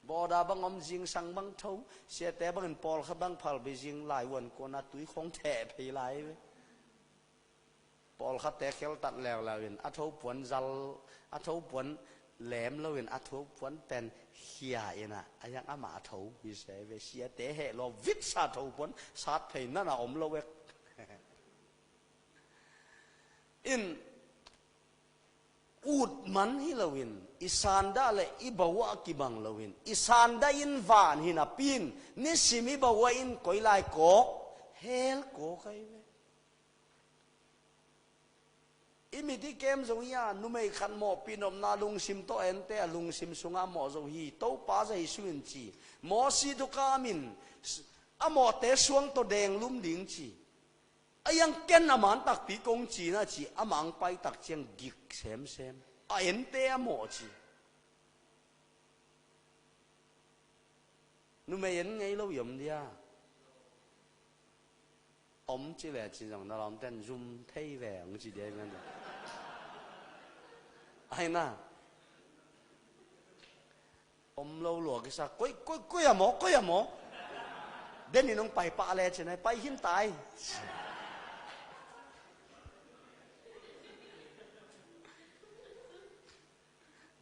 Bawda bang om, zingsang bang tho, siate bangin pawlkhat bang phalbi zing, lai uan kuana tui khawng theh phei lai ve. Pawlkhatte kheltat leuleu in a thopuan zal, a thopuan lem loin a thopuan pen khia inah a yang amah a tho hi se ve. Siate heh lo vitsa thopuan sat phei nana om lo ek. In ut man hi loin, i sandah le i bawah kibang loin, i sandah in van hi napi in, nisim i bawah in koi lai kawk, hel kawk ai ve. I mit i kem zong hi a, numei khat mawhpi nopna lungsim tawh ente, a lungsim sunga mawh zo hi, Topa Jesu in ci. Mawsi thukham in a mawhte suang tawh denglum ding ci. A yang ken a man takpi kong ci na ci, a mang pai tak ciang gik semsem. A ente a mawh ci. Numei en ngei lo i om dia? Om ci le ci zong na lawmten zum thei ve hong ci dia i man. Ai na. Om lo lua kisa, koi, koi, koi a maw, koi a maw? Den in hong pai pah le ci nai, pai hin tai.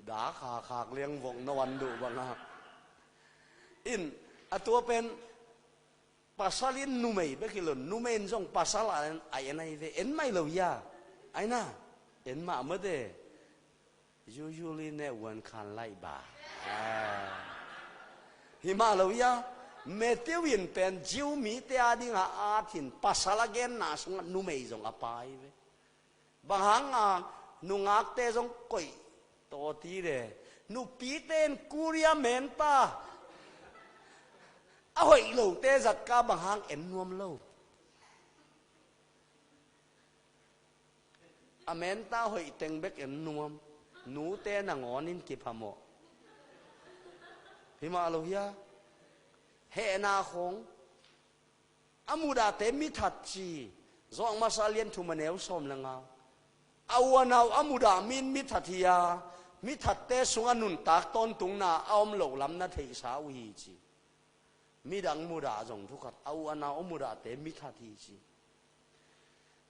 Da kha khak liang vok na wan duh banga. In, a tua pen, pasal in numei bek hi lo, numei in zong pasal a en, a en ai ve, en mai lo hia? Ai na, en mah mate. Usually ne uan khan lai ba. Ah. Hi mah lo hia? Matthew in pen Jew mite a dinga at hin pasal a genna sungah numei zong a pai ve. Bang hanga nungakte zong koih tawh ti le, nupite in kuria menta a hoih lote zatka bang hang en nuam lo? A menta hoih teng bek en nuam, nute nangawn in kiphamawh. Hi mah lo hia? Hehna khawng. A mudahte mithat ci, Zawk Masa lian thum a neu sawm le nga. A u a nau a mudah mi in mithat hi a, mithatte sungah nuntak tawntungna a om loh lam na theihsa uh hi ci. Midang mudah zong thukhat, a u a nau a mudahte mithat hi ci.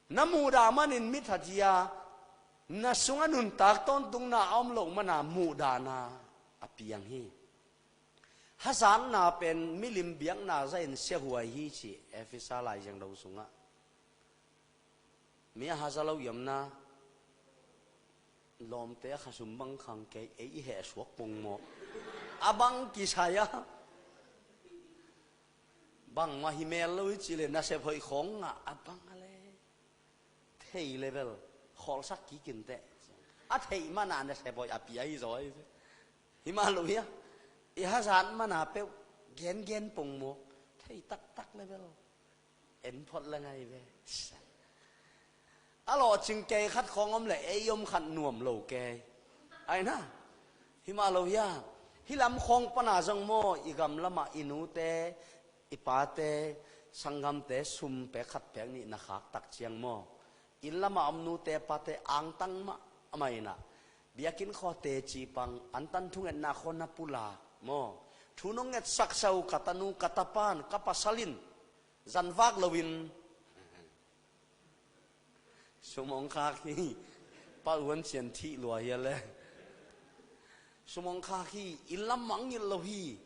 Na mudah manin mithat hi a, na sungah nuntak tawntungna a om loh mana muhdahna a piang hi. Hazatna pen milim biakna zahin siahuai hi ci, Efesa laiziang lo sungah. Mi a haza lo i omna, lawmte a khasum bang khang kei, ei i heh suak pongmawh. A bang kisai a. Bangmah hi mel lo hi ci le nasep hoih khawng ngah a bang a le. Thei level, khawlsak kik inteh. A theih mana nasep hoih a pia hi zaw hi ve. Hi mah lo hia? I hazat mana peuh gengen pongmawh. Thei taktak level. En phot le ngai ve. A lawhcing kei khat khawng om le ei om khat nuam lo kei. Ai na. Hi mah lo hia? Hih lam khawng pana zong maw, i gam lamah i nute, i pate, sanggamte sum pek khat pek nih na khak tak ciang maw, inn lamah om nute pate angtang mah amah inah, biakinn khawh teci pang, antan thungetna khawh na pulak maw, thu nong ngetsaksa uh ka tanu ka tapan ka pasal in zanvak loin sum hong khak hi. Pa uan cian thih lua hi a le. Sum hong khak hi, inn lam mangngilh lo hi.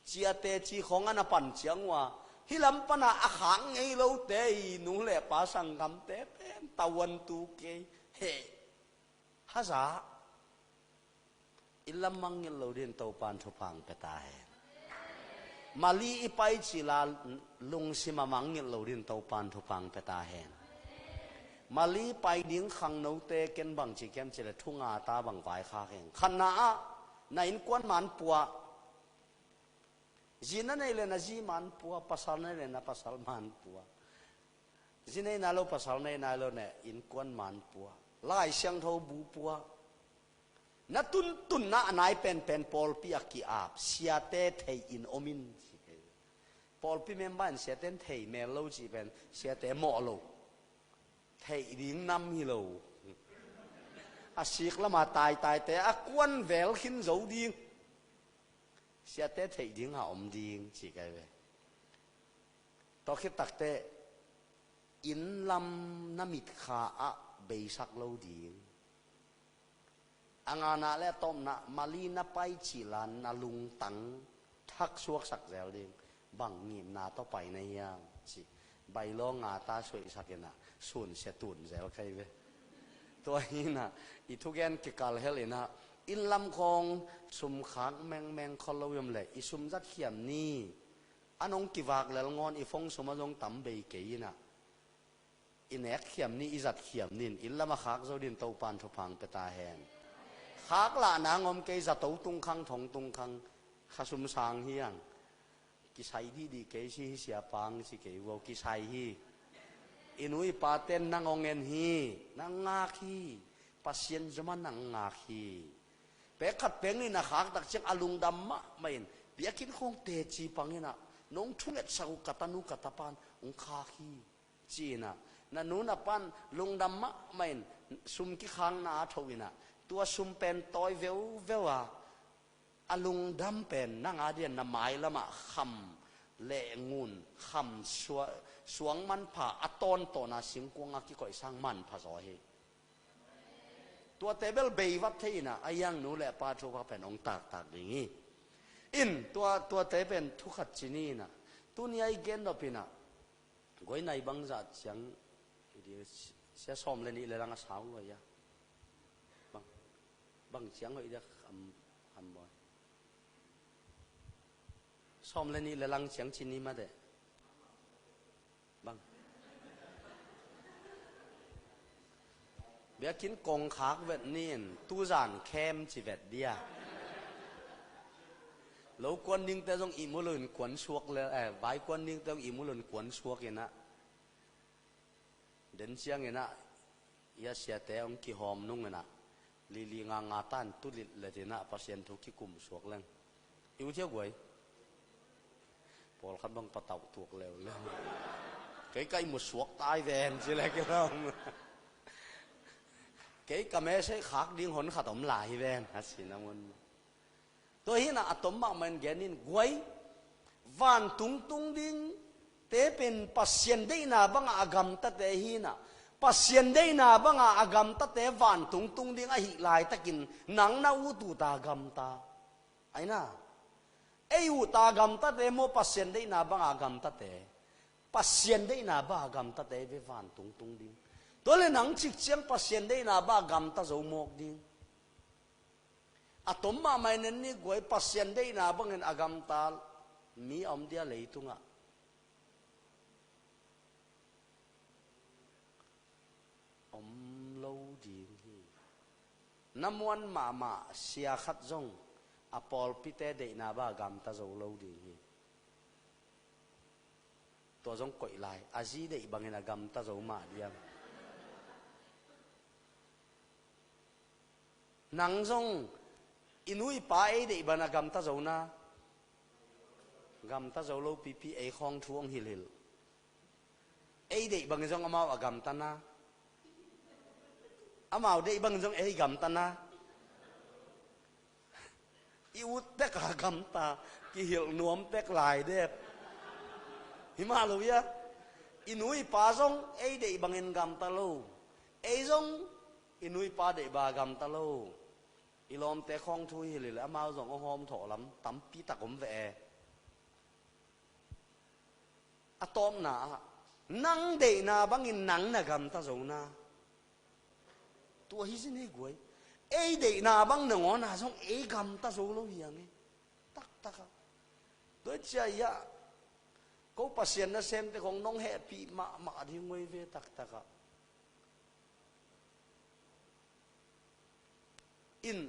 Ciate ci khawng a na pan ciang uh a, hih lam pana a khak ngei lote hi, nu le pa sanggamte pen tauantu kei. Heh. Haza. Inn lam mangngilh lo din Topan thupha hong pia ta hen. Mali i pai cila lungsim a mangngilh lo din Topan thupha hong pia ta hen. Mali pai ding khangnote ken bang ci kem cile thunga ta bang vaikhak heng. Khatna ah na innkuan man pua. Zi na nei le na zi man pua, pasal na nei le na pasal man pua. Zi nei nai lo, pasal nei nai lo ne innkuan man pua. Lai Siangtho bu pua. Na tuntunna a nai penpen pawlpi a ki-ap, siate thei in om in ci kei. Pawlpi member in siate in thei mel lo cih pen siate mawh lo. Theih ding nam hi lo. A sik lama taitaite a kuan vel khin zo ding. Siate theih ding a om ding ci kei ve. Tua khit takteh inn lam na mitkha ah beisak lo ding. A ngana le a tawpna mali na pai cih la na lungtang thak suaksak zel ding. Bang ngimna tawh pai na hiam ci. Bailo nga ta suaisak inah sun sia tun zel kei ve. Tua hinah i thugen kikal hel inah inn lam khawng sum khak mengmeng khol lo hiam le i sum zat khiam ni. A nong kivak lel ngawn i phone sum a zong tam bei kei inah i nek khiam ni, i zat khiam nin, inn lam a khak zo din Topan thupha pia ta hen. Khak lah nang om kei, zato tungkhang, thong tungkhang, kha sum sang hi ang. Kisai dihdih kei si hi, siapang si kei vo, kisai hi. I nu i paten nang ong en hi, nang ngak hi. Pasian zoma nang ngak hi. Pek khat pek nih na khak tak ciang a lungdam mahmah in, biakinn khawng teci pang inah nong thungetsak uh ka tanu ka tapan ong khak hi. Ci inah na nu na pan lungdam mahmah in sum kikhakna a tho inah tua sum pen tawi veuveu a, a lungdam pen nang a dian na mailamah kham le ngun, kham sua-, suang manpha a tawntawna singkuang a kikoih sang manpha zaw hi. Tuate bel beivat thei inah a hiang nu le pa thupha pen ong taktak ding hi. In tua, tuate pen thukhat ci ni inah tuni a i gen nop inah guai nai bangzah ciang i di sia sawm le nih le lang a sau lo ia. Bang, bang ciang hoih dia kham, kham bawi. Sawm le nih le lang ciang ci ni mah deh. Bang. Biakinn kongkhak vet nin tuzan khem ci vet dia. Lo kuan dingte zong ihmu lo in kuan suak le, eh, vai kuan dingte zong ihmu lo in kuan suak inah. Den ciang inah ia siate ong kihawm nung inah lili nga nga tan tulit le tinah Pasian thu kikum suak leng. I u thiau guai. Pawlkhat bang patauh tuak leuleu. Kei ka ihmu suak tai ven ci le kilawm. Kei ka mese khak ding hon khat om lai hi ven a si na mun. Tua hinah a tom mahmah in gen in guai. Vantung tung ding te pen Pasian deihna bangah a gamtate hinah Pasian deihna bangah a gamtate vantung tung ding ahih laitakin nang na ut uta gamta. Aina ei uta gamtate maw Pasian deihna bangah a gamtate. Pasian deihna bangah a gamtate ve vantung tung ding. Tua le nang cik ciang Pasian deihna bangah a gamta zo mawk ding. A tom mahmah in en ni guai Pasian deihna bangin a gamta mi a om dia leitungah. Om lo ding hi. Na muan mahmah sia khat zong a pawlpite deihna bangah a gamta zo lo ding hi. Tua zong koih lai a zi deih bangin a gamta zo mah diam. Nang zong i nu i pa ei deih bangin a gamta zo na. Gamta zo lo pipi ei khawng thu ong hilhilh. Ei deih bangin zong amau a gamta na. Amau deih bangin zong ei gamta na. I ut tek a gamta kihilh nuam tek lai dep. Hi mah lo ia. I nu i pa zong ei deih bangin gamta lo. Ei zong i nu i pa deih bangin gamta lo. I lawmte khawng thu hilhilh amau zong ong hawm thawh lam tampi tak om ve e. A tawpna ah nang deihna bangin nang na gamta zo na. Tua hi zin hi guai. Ei deihna bang nangawn ah zong ei gamta zo lo hi ang e. Taktak ah. Tua cia ia ko Pasian nasemte khong nong hehpih mahmah ding ngoi ve taktak ah. In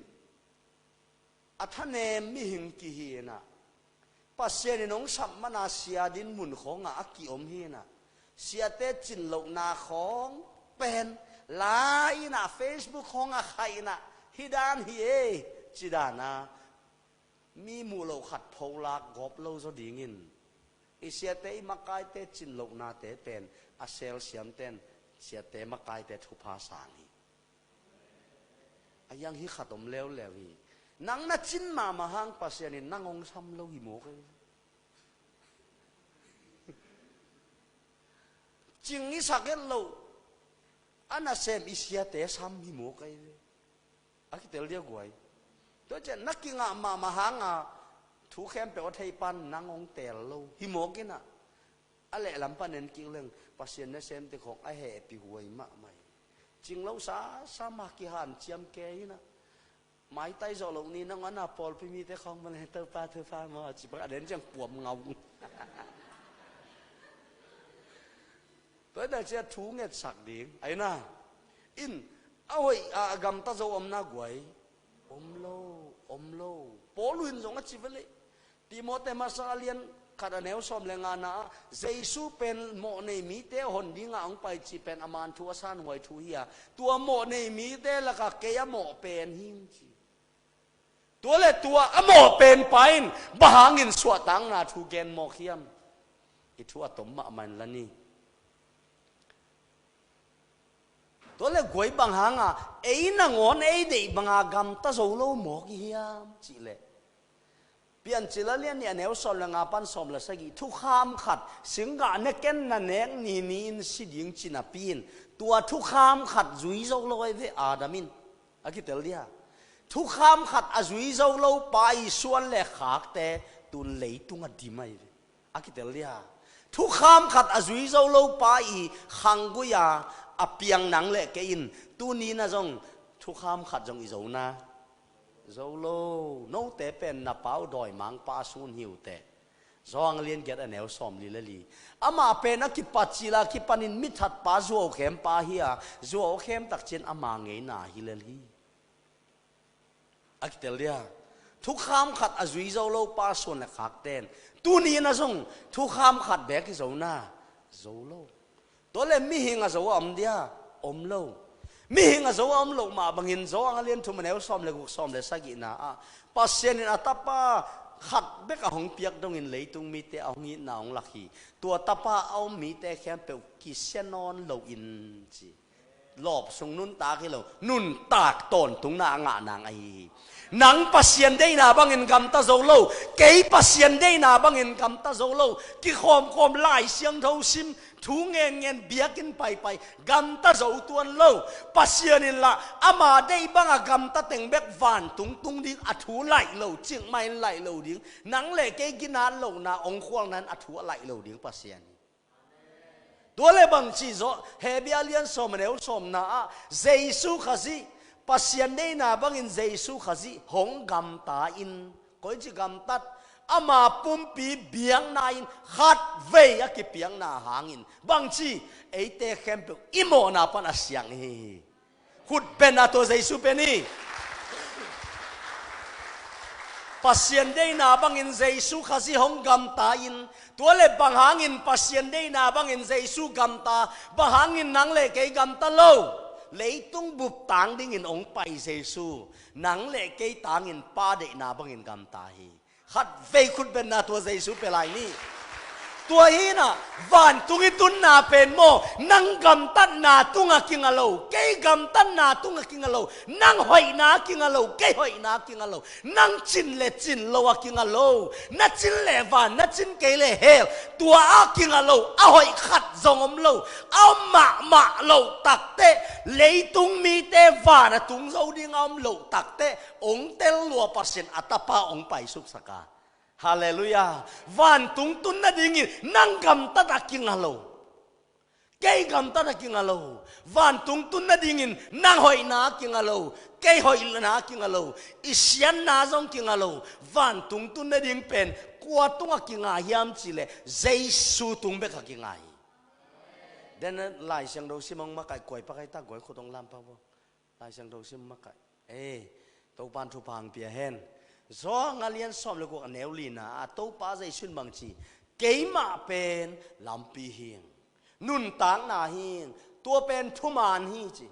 a thanem mihing kihi inah Pasian in hong sap mana sia din mun khawngah a kiom hi inah siate cin lohna khawng pen lai inah Facebook khawngah khai inah Hih dan hi ei, ci dan a, mi muh loh khat pholak gawp lo zaw dingin, i siate, i makaite cin lohnate pen a selsiamten siate makaite thupha sang hi. A hiang hih khat om leuleu hi. Nang na cin mahmah hang Pasian in nang hong sam lo hi mawk ei. Cing i sak het loh a nasem i siate sam hi mawk ei ve. A kitel dia guai. Tua ciang na kingah mahmah hanga thu khempeuh a thei pan nang hong teel lo hi mawk inah, a lehlam pan en kik leng Pasian nasemte khawng a hehpih huai mahmah hi. Cing lo sasa ma kihanciam kei inah, maitai zawh loh ni nang ana pawlpi mite khawng ma le Topa thupha maw ci bang a den ciang puam ngau. Tua hi tak ciah thu ngetsak ding aina in, a hoih a gamta zo omna guai om lo, om lo. Paul in zong a ci veleh, Timote masa a lian khat a neu sawm le ngana ah Jesu pen mawh nei mite a hon dinga hong pai cih pen a man thu a sanhuai thu hi a, tua mawh nei mite lakah kei a mawh pen hi ci. Tua le tua a mawh penpa in bang hangin suahtakna thu gen mawk hiam? I thu a tom mahmah in la ni. Tua le guai bang hanga ei nangawn ei deih banga gamta zo lo mawk i hiam? Cihleh Piancil a lian nih a neu sawm le nga pan sawm le sagih, thukham khat, singgah ne ken na nek ni ni-in si ding ci napi in, tua thukham khat zui zo lo ai ve Adam in. A kitel dia. Thukham khat a zui zo lo pa i suan le khakte tun leitung a dim ai ve. A kitel dia. Thukham khat a zui zo lo pa i khanggui-a a piang nang le kei in, tuni na zong thukham khat zong i zo na. Zo lo. Note pen na pau dawimangpa a sun hi uh teh. Zawhang lian giat a neu sawm li le li. Amah pen a kipat cila kipanin mithatpa zuau khempa hi a, zuau khemtak cian ama ngeina hi lel hi. A kitel dia. Thukham khat a zui zo lo pa suan le khakten tuni na zong thukham khat bek hi zo na. Zo lo. Tua le mihing a zo a om dia? Om lo. Mihing a zo a om loh mah bangin Zawhang a lian thum a neu sawm le guk, sawm le sagihna ah Pasian in a tapa khat bek a hong piak dongin leitung mite a hong itna hong lak hi. Tua tapa a om mite khempeuh kisia nawn loin ci. Lawp sung nuntak hi lo, nuntak tawntungna a ngah nang ahi hi. Nang Pasian deihna bangin gamta zo lo, kei Pasian deihna bangin gamta zo lo, kikhawmkhawm Lai Siangtho sim, thu ngen ngen biakinn paipai gamta zo tuan lo. Pasian in lah ama deih banga gamta teng bek vantung tung ding, a thu laih lo, cikmah in laih lo ding. Nang le kei ginat lohna ong khualna in a thu a laih lo ding Pasian hi. Tua le bangci zaw, Hebru a lian sawm a neu sawmna ah Jesu Khazih, Pasian deihna bangin Jesu Khazih hong gamta in, koici gamtat, ama pumpi biakna in khatvei a kipiakna hangin bangci, eite khempeuh i mawhna pan a siang hi hi. Khutbenna tua Jesu pen hi. Pasian deihna bangin Jesu Khazih hong gamta in, tua le bang hangin Pasian deihna bangin Jesu gamta, bang hangin nang le kei gamta lo? Leitung bup tang dingin hong pai Jesu, nang le kei tangin Pa deihna bangin gamta hi. Khatvei khutbenna tua Jesu pia lai ni. Tua hinah vantung i tunna pen maw, nang gamtatna tungah kinga lo, kei gamtatna tungah kinga lo, nang hoihna kinga lo, kei hoihna kinga lo, nang cin le cin lo a kinga lo, na cin le van, na cin kei le hell, tua a kinga lo, a hoih khat zong om lo, a om mahmah loh takteh, leitung mite van a tung zo ding a om loh takteh, ong tel lua Pasian a tapa ong paisuk saka. Halleluiah. Vantung tun nadingin nang gamtat a kinga lo, kei gamtat a kinga lo. Vantung tun nadingin nang hoihna a kinga lo, kei hoihna a kinga lo. I siatna zong kinga lo. Vantung tun nading pen kua tungah kinga hiam cihleh Jesu tung bek a kinga hi. Den Lai Siangtho sim hong makaih, kuai pakaih tak guai khut hong lam pak bo. Lai Siangtho sim makaih. Ei, Topan thupha hong pia hen. Zawhang a lian sawm le guk a neu lina ah Topa Jesu in bangci, keimah pen lampi hing, nuntakna hing, tua pen thuman hi ci.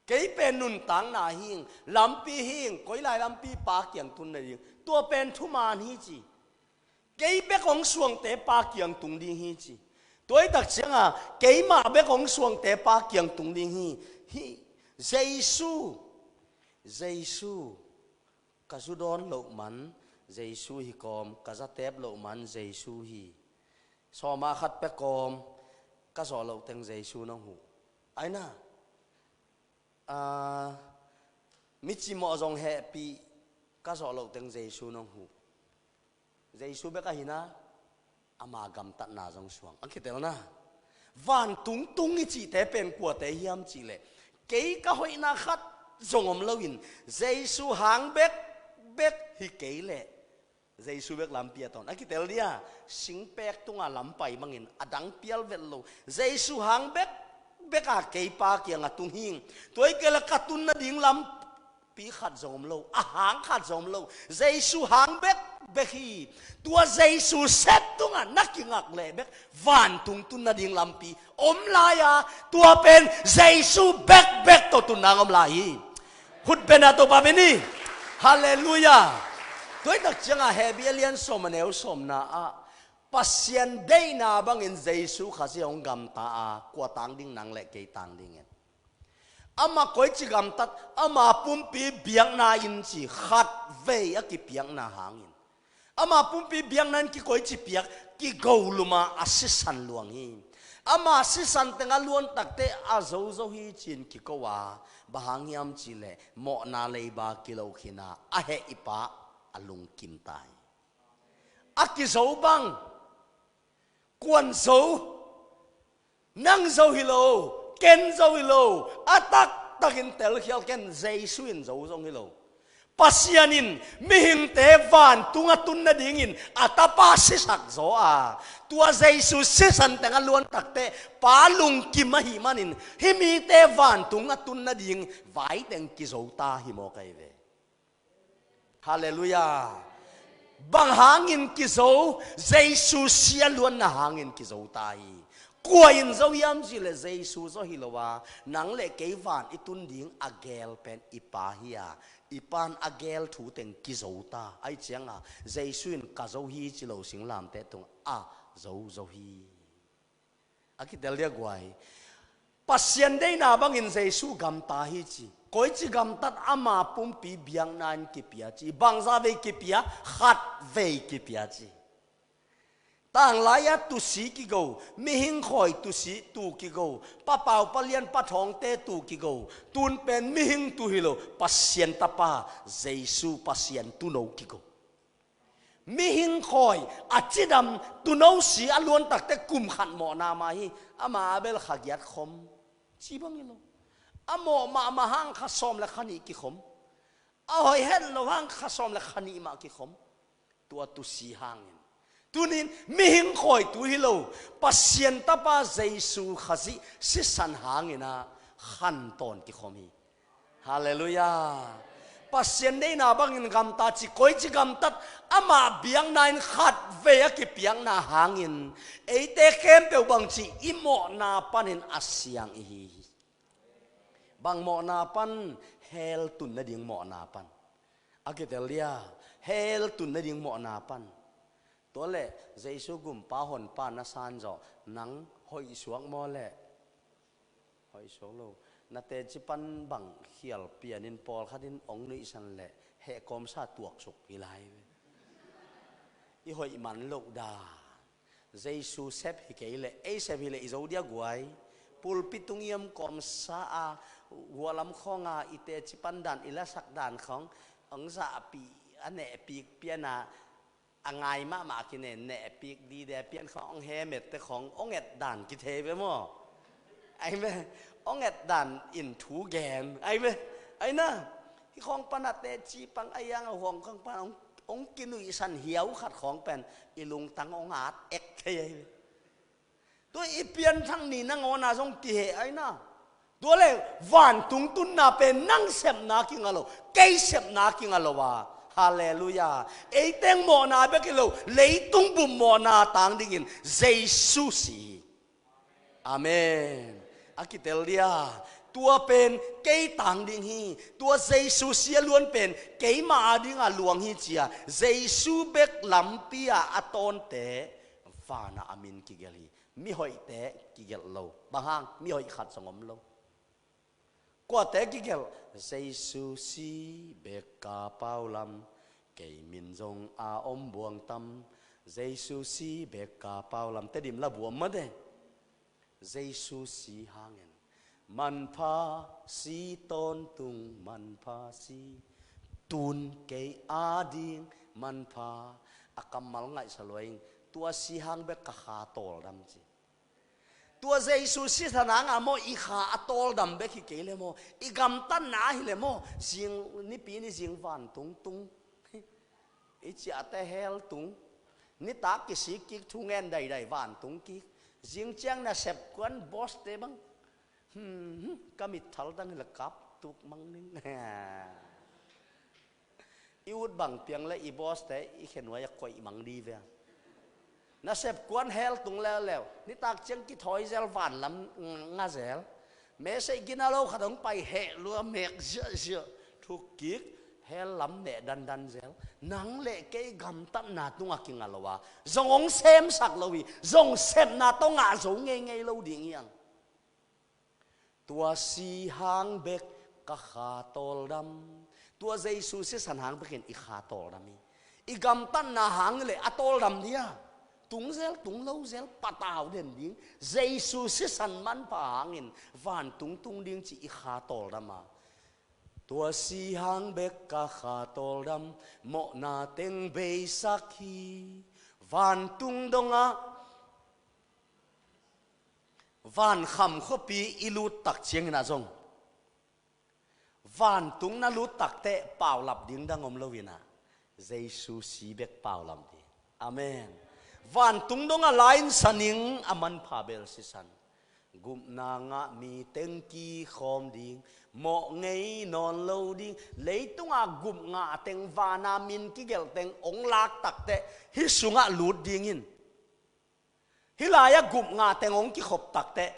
Kei pen nuntakna hi ing, lampi hi ing, koi lai lampi Pa kiang tun nading. Tua pen thuman hi ci. Kei bek hong suangte Pa kiang tung ding hi ci. Tua hi tak cianga, keimah bek hong suangte Pa kiang tung ding hi. Hi, Jesu, Jesu, ka zu dawn loh man, Jesu hi kawm, ka za tep loh man, Jesu hi. Sawma khat pia kawm, ka zawh loh teng Jesu nong huh. Aina, ah, mi cimawh zong hehpih, ka zawh loh teng Jesu nong huh. Jesu bek ahina, ama gamtatna zong suang. A kitelna. Vantung tung i cihte pen kuate hiam cihleh, kei ka hoihna khat zong om loin, Jesu hang bek, bek hi kei leh, Jesu bek lampi a tawn. A kitel dia, singpek tunga lampai bangin, a dang pial vet lo. Jesu hang bek, beka kei Pa kianga tung hing. Tua hi kei leh ka tun nading lampi khat zong om lo. A hang khat zong om lo. Jesu hang bek, bek hi. Tua Jesu sep tunga na kingak leh bek, vantung tun nading lampi om lai a, tua pen Jesu bekbek tawh tun nang om lai hi. Khut beng a, Topa min hi. Halleluiah. Tua hi tak cianga Hebru a lian sawm a neu sawmna ah, Pasian deihna bangin Jesu Khazih hong gamta a, kua tang ding, nang le kei tang dingin. Amah koici gamtat, ama pumpi biakna in ci, khatvei a kipiakna hangin. Ama pumpi biakna in kikoici piak, kigo luma a sisan luang hi. Ama sisan teng a luan takte a zozo hi ci-in kiko a, bang hang hiam cihleh, mawhna leiba kilo khin a, a heh i Pa a lungkim ta hi. A kizo bang, kuan zo, nang zo hi lo, ken zo hi lo, a taktakin telkhial ken, Jesu in zo zong hi lo. Pasian in mihingte vantung a tun nadingin a Tapa sisak zaw a, tua Jesu sisan teng a luan takte Pa lungkim ahih manin, hih mite vantung a tun nading vai teng kizo ta hi mawk ahi ve. Halleluiah. Bang hangin kizo? Jesu si a luanna hangin kizo ta hi. Kua in zo hiam cihleh Jesu zaw hi lo a, nang le kei van i tun ding a gel pen i Pa hi a, i Pa'n a gel thu teng kizo ta. Ahih cianga Jesu in ka zo hi ci lo singlamteh tung a zozo hi. A kitel dia guai. Pasian deihna bangin Jesu gamta hi ci. Koici gamtat, ama pumpi biakna in kipia ci. Bangza vei kipia? Khatvei kipia ci. Tanglai-a tusi kigo, mihing khawi tusi tu kigo, papau palian pathawngte tu kigo, tun pen mihing tu hi lo, Pasian Tapa, Jesu Pasian tuuno kigo. Mihing khawi a cidam tuuno si a luan takte kum khat mawhna mah hi, ama a bel kha giat khom. Ci bang hi lo. A mawh mahmah hang kha sawm le kha nih kikhom. A hoih het lo hang kha sawm le kha nih mah kikhom. Tua tusi hangin. Tunin mihing khawi tu hi lo. Pasian Tapa Jesu Khazih sisan hangin a khan tawn kikhom hi. Halleluiah. Pasian deihna bangin gamta ci, koici gamtat, ama biakna in khatvei a kipiakna hangin, eite khempeuh bangci i mawhna panin a siang i hi hi. Bang mawhna pan? Hell tun nading mawhna pan. A kitel dia, hell tun nading mawhna pan. Tua leh, Jesu gumpa honpa na san zawh, nang hoih suak maw leh? Hoih suak lo. Na teci pan bang khial pianin pawlkhatin ong nuihsan leh heh kawmsa tuaksuk hi lai ve. I hoih man loh dan. Jesu sep hi kei leh, ei sep hi leh i zo dia guai. Pulpit tung iam kawmsa a, gualam khawnga i teci pan dan, i lasak dan khawng, ong zahpih, a nehpik piana, a ngai mahmah kine, nehpik dide pian khawng, ong hemette khawng, ong et dan kithei ve maw? Ahi ve, ong et dan in thu gen, ahi ve, ahi na, hi khawng pana teci pang a iang a huang khawng pana ong, ong kinuihsan hiau khat khawng pen, i lungtang ong at ek thei ahi ve. Tua i pianthak ni nangawna zong kiheh aina. Tua le vantung tunna pen nang sepna kinga lo, kei sepna kinga lo a. Halleluiah. Ei teng mawhna bek hi lo, leitung bup mawhna tang dingin Jesu si hi. Amen. A kitel dia. Tua pen kei tang ding hi. Tua Jesu si a luan pen keima a dingah luang hi ci-a Jesu bek lampi-a a tawnte vanah a min kigelh hi. Mihoihte kigelh lo. Bang hang? Mihoih khat zong om lo. Kuate kigelh? Jesu si bek ka pau lam, kei min zong a om buang tam. Jesu si bek ka pau lam. Tedim la buam mate. Jesu si hangin manpha si, tawntung manpha si, tun kei a ding manpha. A kammal ngaihsa lua ing. Tua si hang bek ka kha tawldam ci. Tua Jesu sisan hangah maw i kha a tawldam bek hi kei le maw, i gamtatna hi le maw, zing nipi ni zing vantung tung, i ciahte hell tung, nitak kisik kik, thungen daidai vantung kik, zing ciang nasep kuan boss te bang, hmm, hmm, ka mitthal dang hi le kap tuk mang ning. I ut bang piang le i boss te i khenuai a koih mang di ve. Nasep kuan hell tung leuleu. Nitak ciang kithawi zel, vanlam nga zel. Mesei gina lo khat hong pai heh lua mek ziahziah. Thuk kik, hell lam neh dandan zel. Nang le kei gamtatna tungah kinga lo a, zong hong semsak lo hi. Zong sepna tawh ngah zo ngeingei lo ding hi ang. Tua si hang bek ka kha tawldam. Tua Jesu sisan hang bekin i kha tawldam hi. I gamtatna hang le a tawldam dia. Tung zel, tung lo zel, patau den ding. Jesu sisan manpha hangin vantung tung ding ci i kha tawldam a. Tua si hang bek ka kha tawldam, mawhna teng beisak hi. Vantung dongah, vankham khuapi i lut tak ciangin ah zong, vantung na lut takteh paulap ding dang om lo in ah, Jesu si bek paulap ding. Amen. Vantung dongah la-in saning a manpha bel sisan. Gupna ngah mi teng kikhawm ding, mawh ngei nawn lo ding. Leitungah gup ngah teng, vana min kigelh teng hong lak takteh hih sungah lut dingin. Hih lai-ah gup ngah teng hong kikhop takteh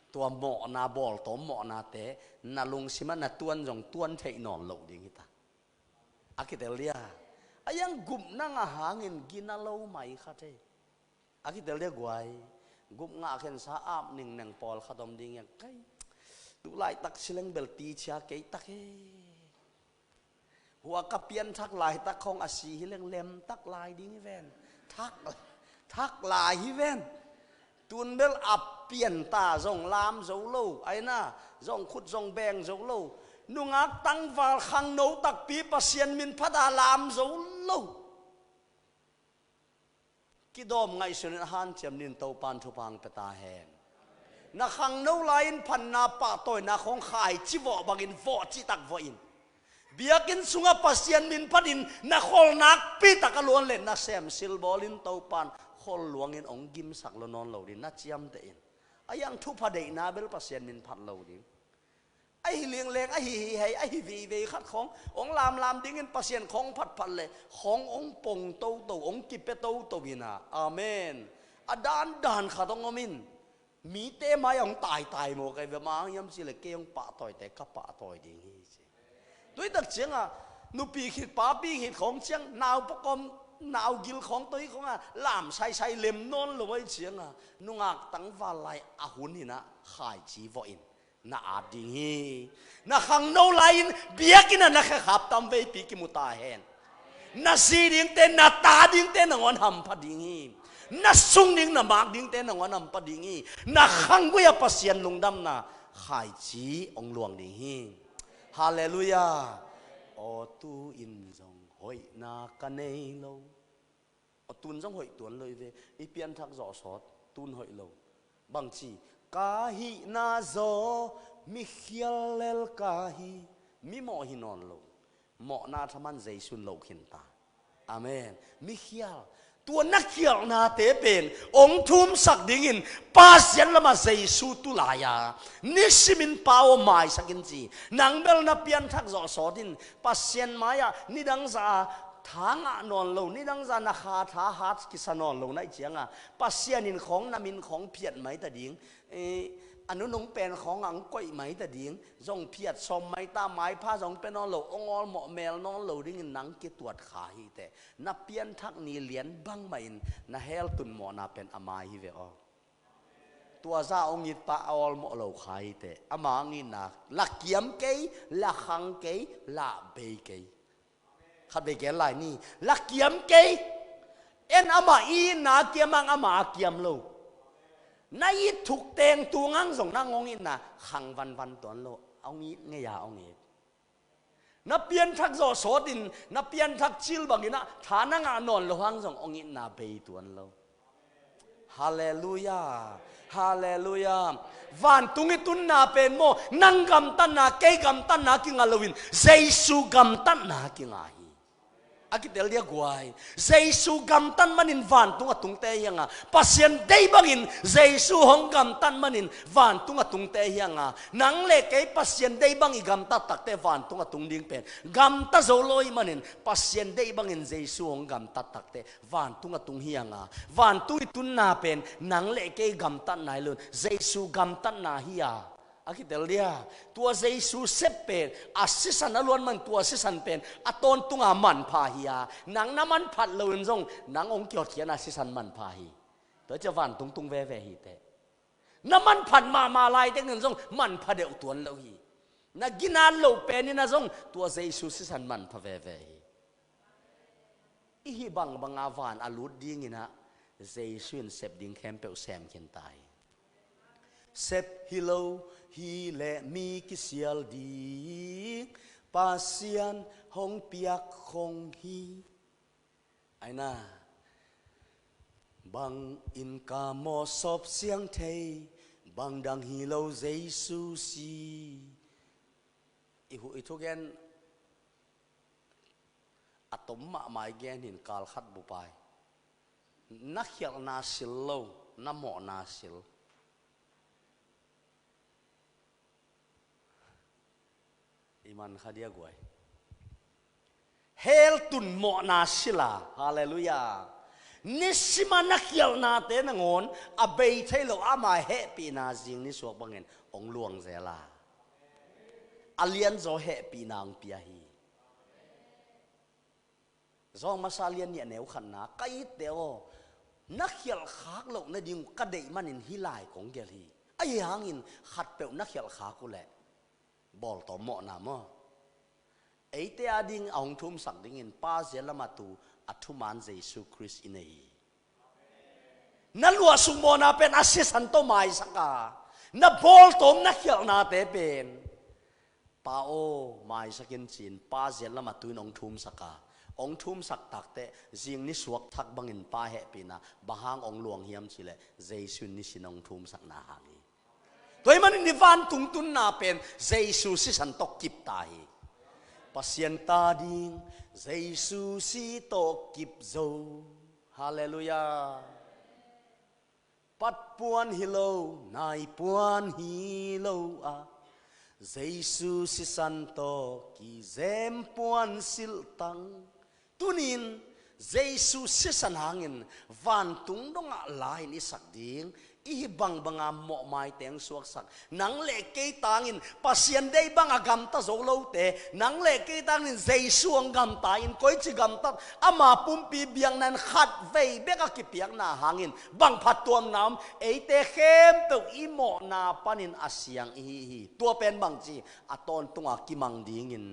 tua mawhna, bawltawm mawhnate na lungsimah na tuan zong tuan theih nawn loh ding hi ta. A kitel dia. A iang gupna ngah hangin gina lo mai kha thei. A kitel dia guai. Gup ngah khensa ap ningneng pawlkhat om ding iang kai. Tu laitak sileng bel ticia kei tak e. Hua ka pianthak laitak khong a si hi leng lemtak lai ding hi ven. Thak, thak lai hi ven. Tun bel a pianta zong lam zo lo, aina zong khut zong beng zo lo. Nungak tangval khangno takpi Pasian min phata lam zo lo. Kidawm ngaihsunin a hanciam nin Topan thupha hong pia ta hen. Na khangno lai-in phatna pahtawina khong khaici vawh bangin vawh citak vawh in. Biakinn sungah Pasian min phatin na khol nakpi tak a luan le nasem silbawlin Topan khol luangin hong gimsak lo nawn lo ding na ciamteh in. A iang thupha deihna bel Pasian min phat lo ding. Ahi liangleng, ahi hihei, ahi veivei khat khong hong lamlam dingin Pasian khong phatphat le khong hong pong toto, hong kipia toto hi na. Amen. A dandan khat hong om in. Mite mai-ah hong taitai maw, kei ve mang hiam ci le kei hong pahtawite ka pahtawi ding hi ci. Tuitak cianga nupi khit, papi khit khong ciang nau pakom, nau gil khong toi khonga lam saisai lem nawn lo ahi cianga nungak tangval lai a hun hinah khaici vawh in. Na at ding hi. Na khangno lai-in biakinn ah na khekhap tam veipi kimu ta hen. Na zi dingte, na ta dingte nangawn hampha ding hi. Na sung ding, na mak dingte nangawn hampha ding hi. Na khanggui-ah Pasian lungdamna khaici hong luang ding hi. Halleluiah. Aw, tu-in zong hoihna ka nei lo. Aw, tun zong hoih tuan lo hi ve. I pianthak zawh sawt, tun hoih lo. Bangci, ka hihna zaw mikhial lel ka hi. Mi mawh hi nawn lo. Mawhna thaman Jesu'n lo khin ta. Amen. Mikhial. Tua na khialhnate pen hong thumsak dingin Pasian lamah Jesu tu lai-a nisimin Pa aw maisak in ci. Nang bel na pianthak zawh sawt in Pasian mai-ah nidang za-a tha ngah nawn lo, nidang za na kha tha hat kisa nawn lo na hih cianga Pasian in khawng na min khawng phiat mai ta ding. Eh, A nunung pen khawng ang koih mai ta ding, zong phiat sawm mai ta, maipha zong pia nawn lo, ong awlmawh mel nawn lo dingin nang kituat kha hi teh. Na pianthak ni lian bangmah in na hell tun mawhna pen a mai hi ve aw. Tua za ong it pa a awlmawh lo kha hi teh. Ama ang itna la kiam kei, la khang kei, la bei kei. Khat vei gen lai ni. La kiam kei. En ama itna kiam ang ama a kiam lo. Na it thuk teng tung ang zong nang ong itna khang vanvan tuan lo. Ong it ngei a ong it. Na pianthak zawh sawtin, na pianthak cil bangin ah tha na ngah nawn lo hang zong ong itna bei tuan lo. Halleluiah. Halleluiah. Vantung i tunna pen maw, nang gamtatna, kei gamtatna kingah loin Jesu gamtatna kingah hi. A kitel dia guai. Jesu gamtat manin vantung a tungte hi hang a, Pasian deih bangin Jesu hong gamtat manin vantung a tungte hi hang a, nang le kei Pasian deih bang i gamtat takte vantung a tung ding pen gamta zo lo i manin, Pasian deih bangin Jesu hong gamtat takte vantung a tung hi hang a, vantung i tunna pen nang le kei gamtatna hi lo-in Jesu gamtatna hi a. A kitel dia, tua Jesu sep pen a sisan a luan man, tua sisan pen a tawntunga manpha hi a, nang na manphat loin zong nang ong kihotkhiatna sisan manpha hi. Tua cia vantung tung veve hi teh. Na manphat mahmah lai tengin zong manpha deuh tuan lo hi. Na ginat loh penin a zong tua Jesu sisan manpha veve hi. I hih bangbanga van a lut dingin ah Jesu in sep ding khempeuh sem khin ta hi. Sep hi lo hi leh mi kisial ding, Pasian hong piak khong hi. Aina, bang in ka mawh sawp siang thei, bang dang hi lo Jesu si. I hu-, i thugen a tom mahmah i gen hin kal khat bupai. Na khialhna sil lo, na mawhna sil. I man kha dia guai. Hell tun mawhna sila. Halleluiah. Nisima na khialhnate nangawn a bei thei lo ama hehpihna zing nisuak bangin ong luang zel a, a lianzaw hehpihna ong pia hi. Zawng masa lian nih a neu khatna, ka itte aw, na khialh khak loh nading uh ka deih manin hih lai kong gelh hi. Ahi hangin khatpeuh na khialh khak uh leh bawltawm mawhna maw? Eite ading a hong thumsak dingin Pa zia lam a tu a thuman Jesu Khrist i nei hi. Na luahsuk mawhna pen a sisan tawh maisak a, na bawltawm na khialhnate pen, Pa aw, maisak in ci-in Pa zia lam a tu in hong thumsak a, hong thumsak takteh zing nisuak thak bangin Pa hehpihna bang hang hong luang hiam cih leh Jesu in nisin hong thumsakna hang hi. Tua ahih manin i vantung tunna pen Jesu sisan tawh kip ta hi. Pasian ta ding Jesu si tawh kip zo. Halleluiah. Patpuan hi lo, naipuan hi lo a, Jesu sisan tawh kizem puan silhtang. Tunin Jesu sisan hangin vantung dongah la-in i sak ding, i hih bangbanga mawhmaite hong suaksak. Nang le kei tangin Pasian deih banga gamta zo lote, nang le kei tangin Jesu hong gamta in koici gamtat, ama pumpi biakna in khat vei bek a kipiakna hangin bang phattuamna om, eite khempeuh i mawhna panin a siang i hi hi. Tua pen bangci, a tawntunga kimang dingin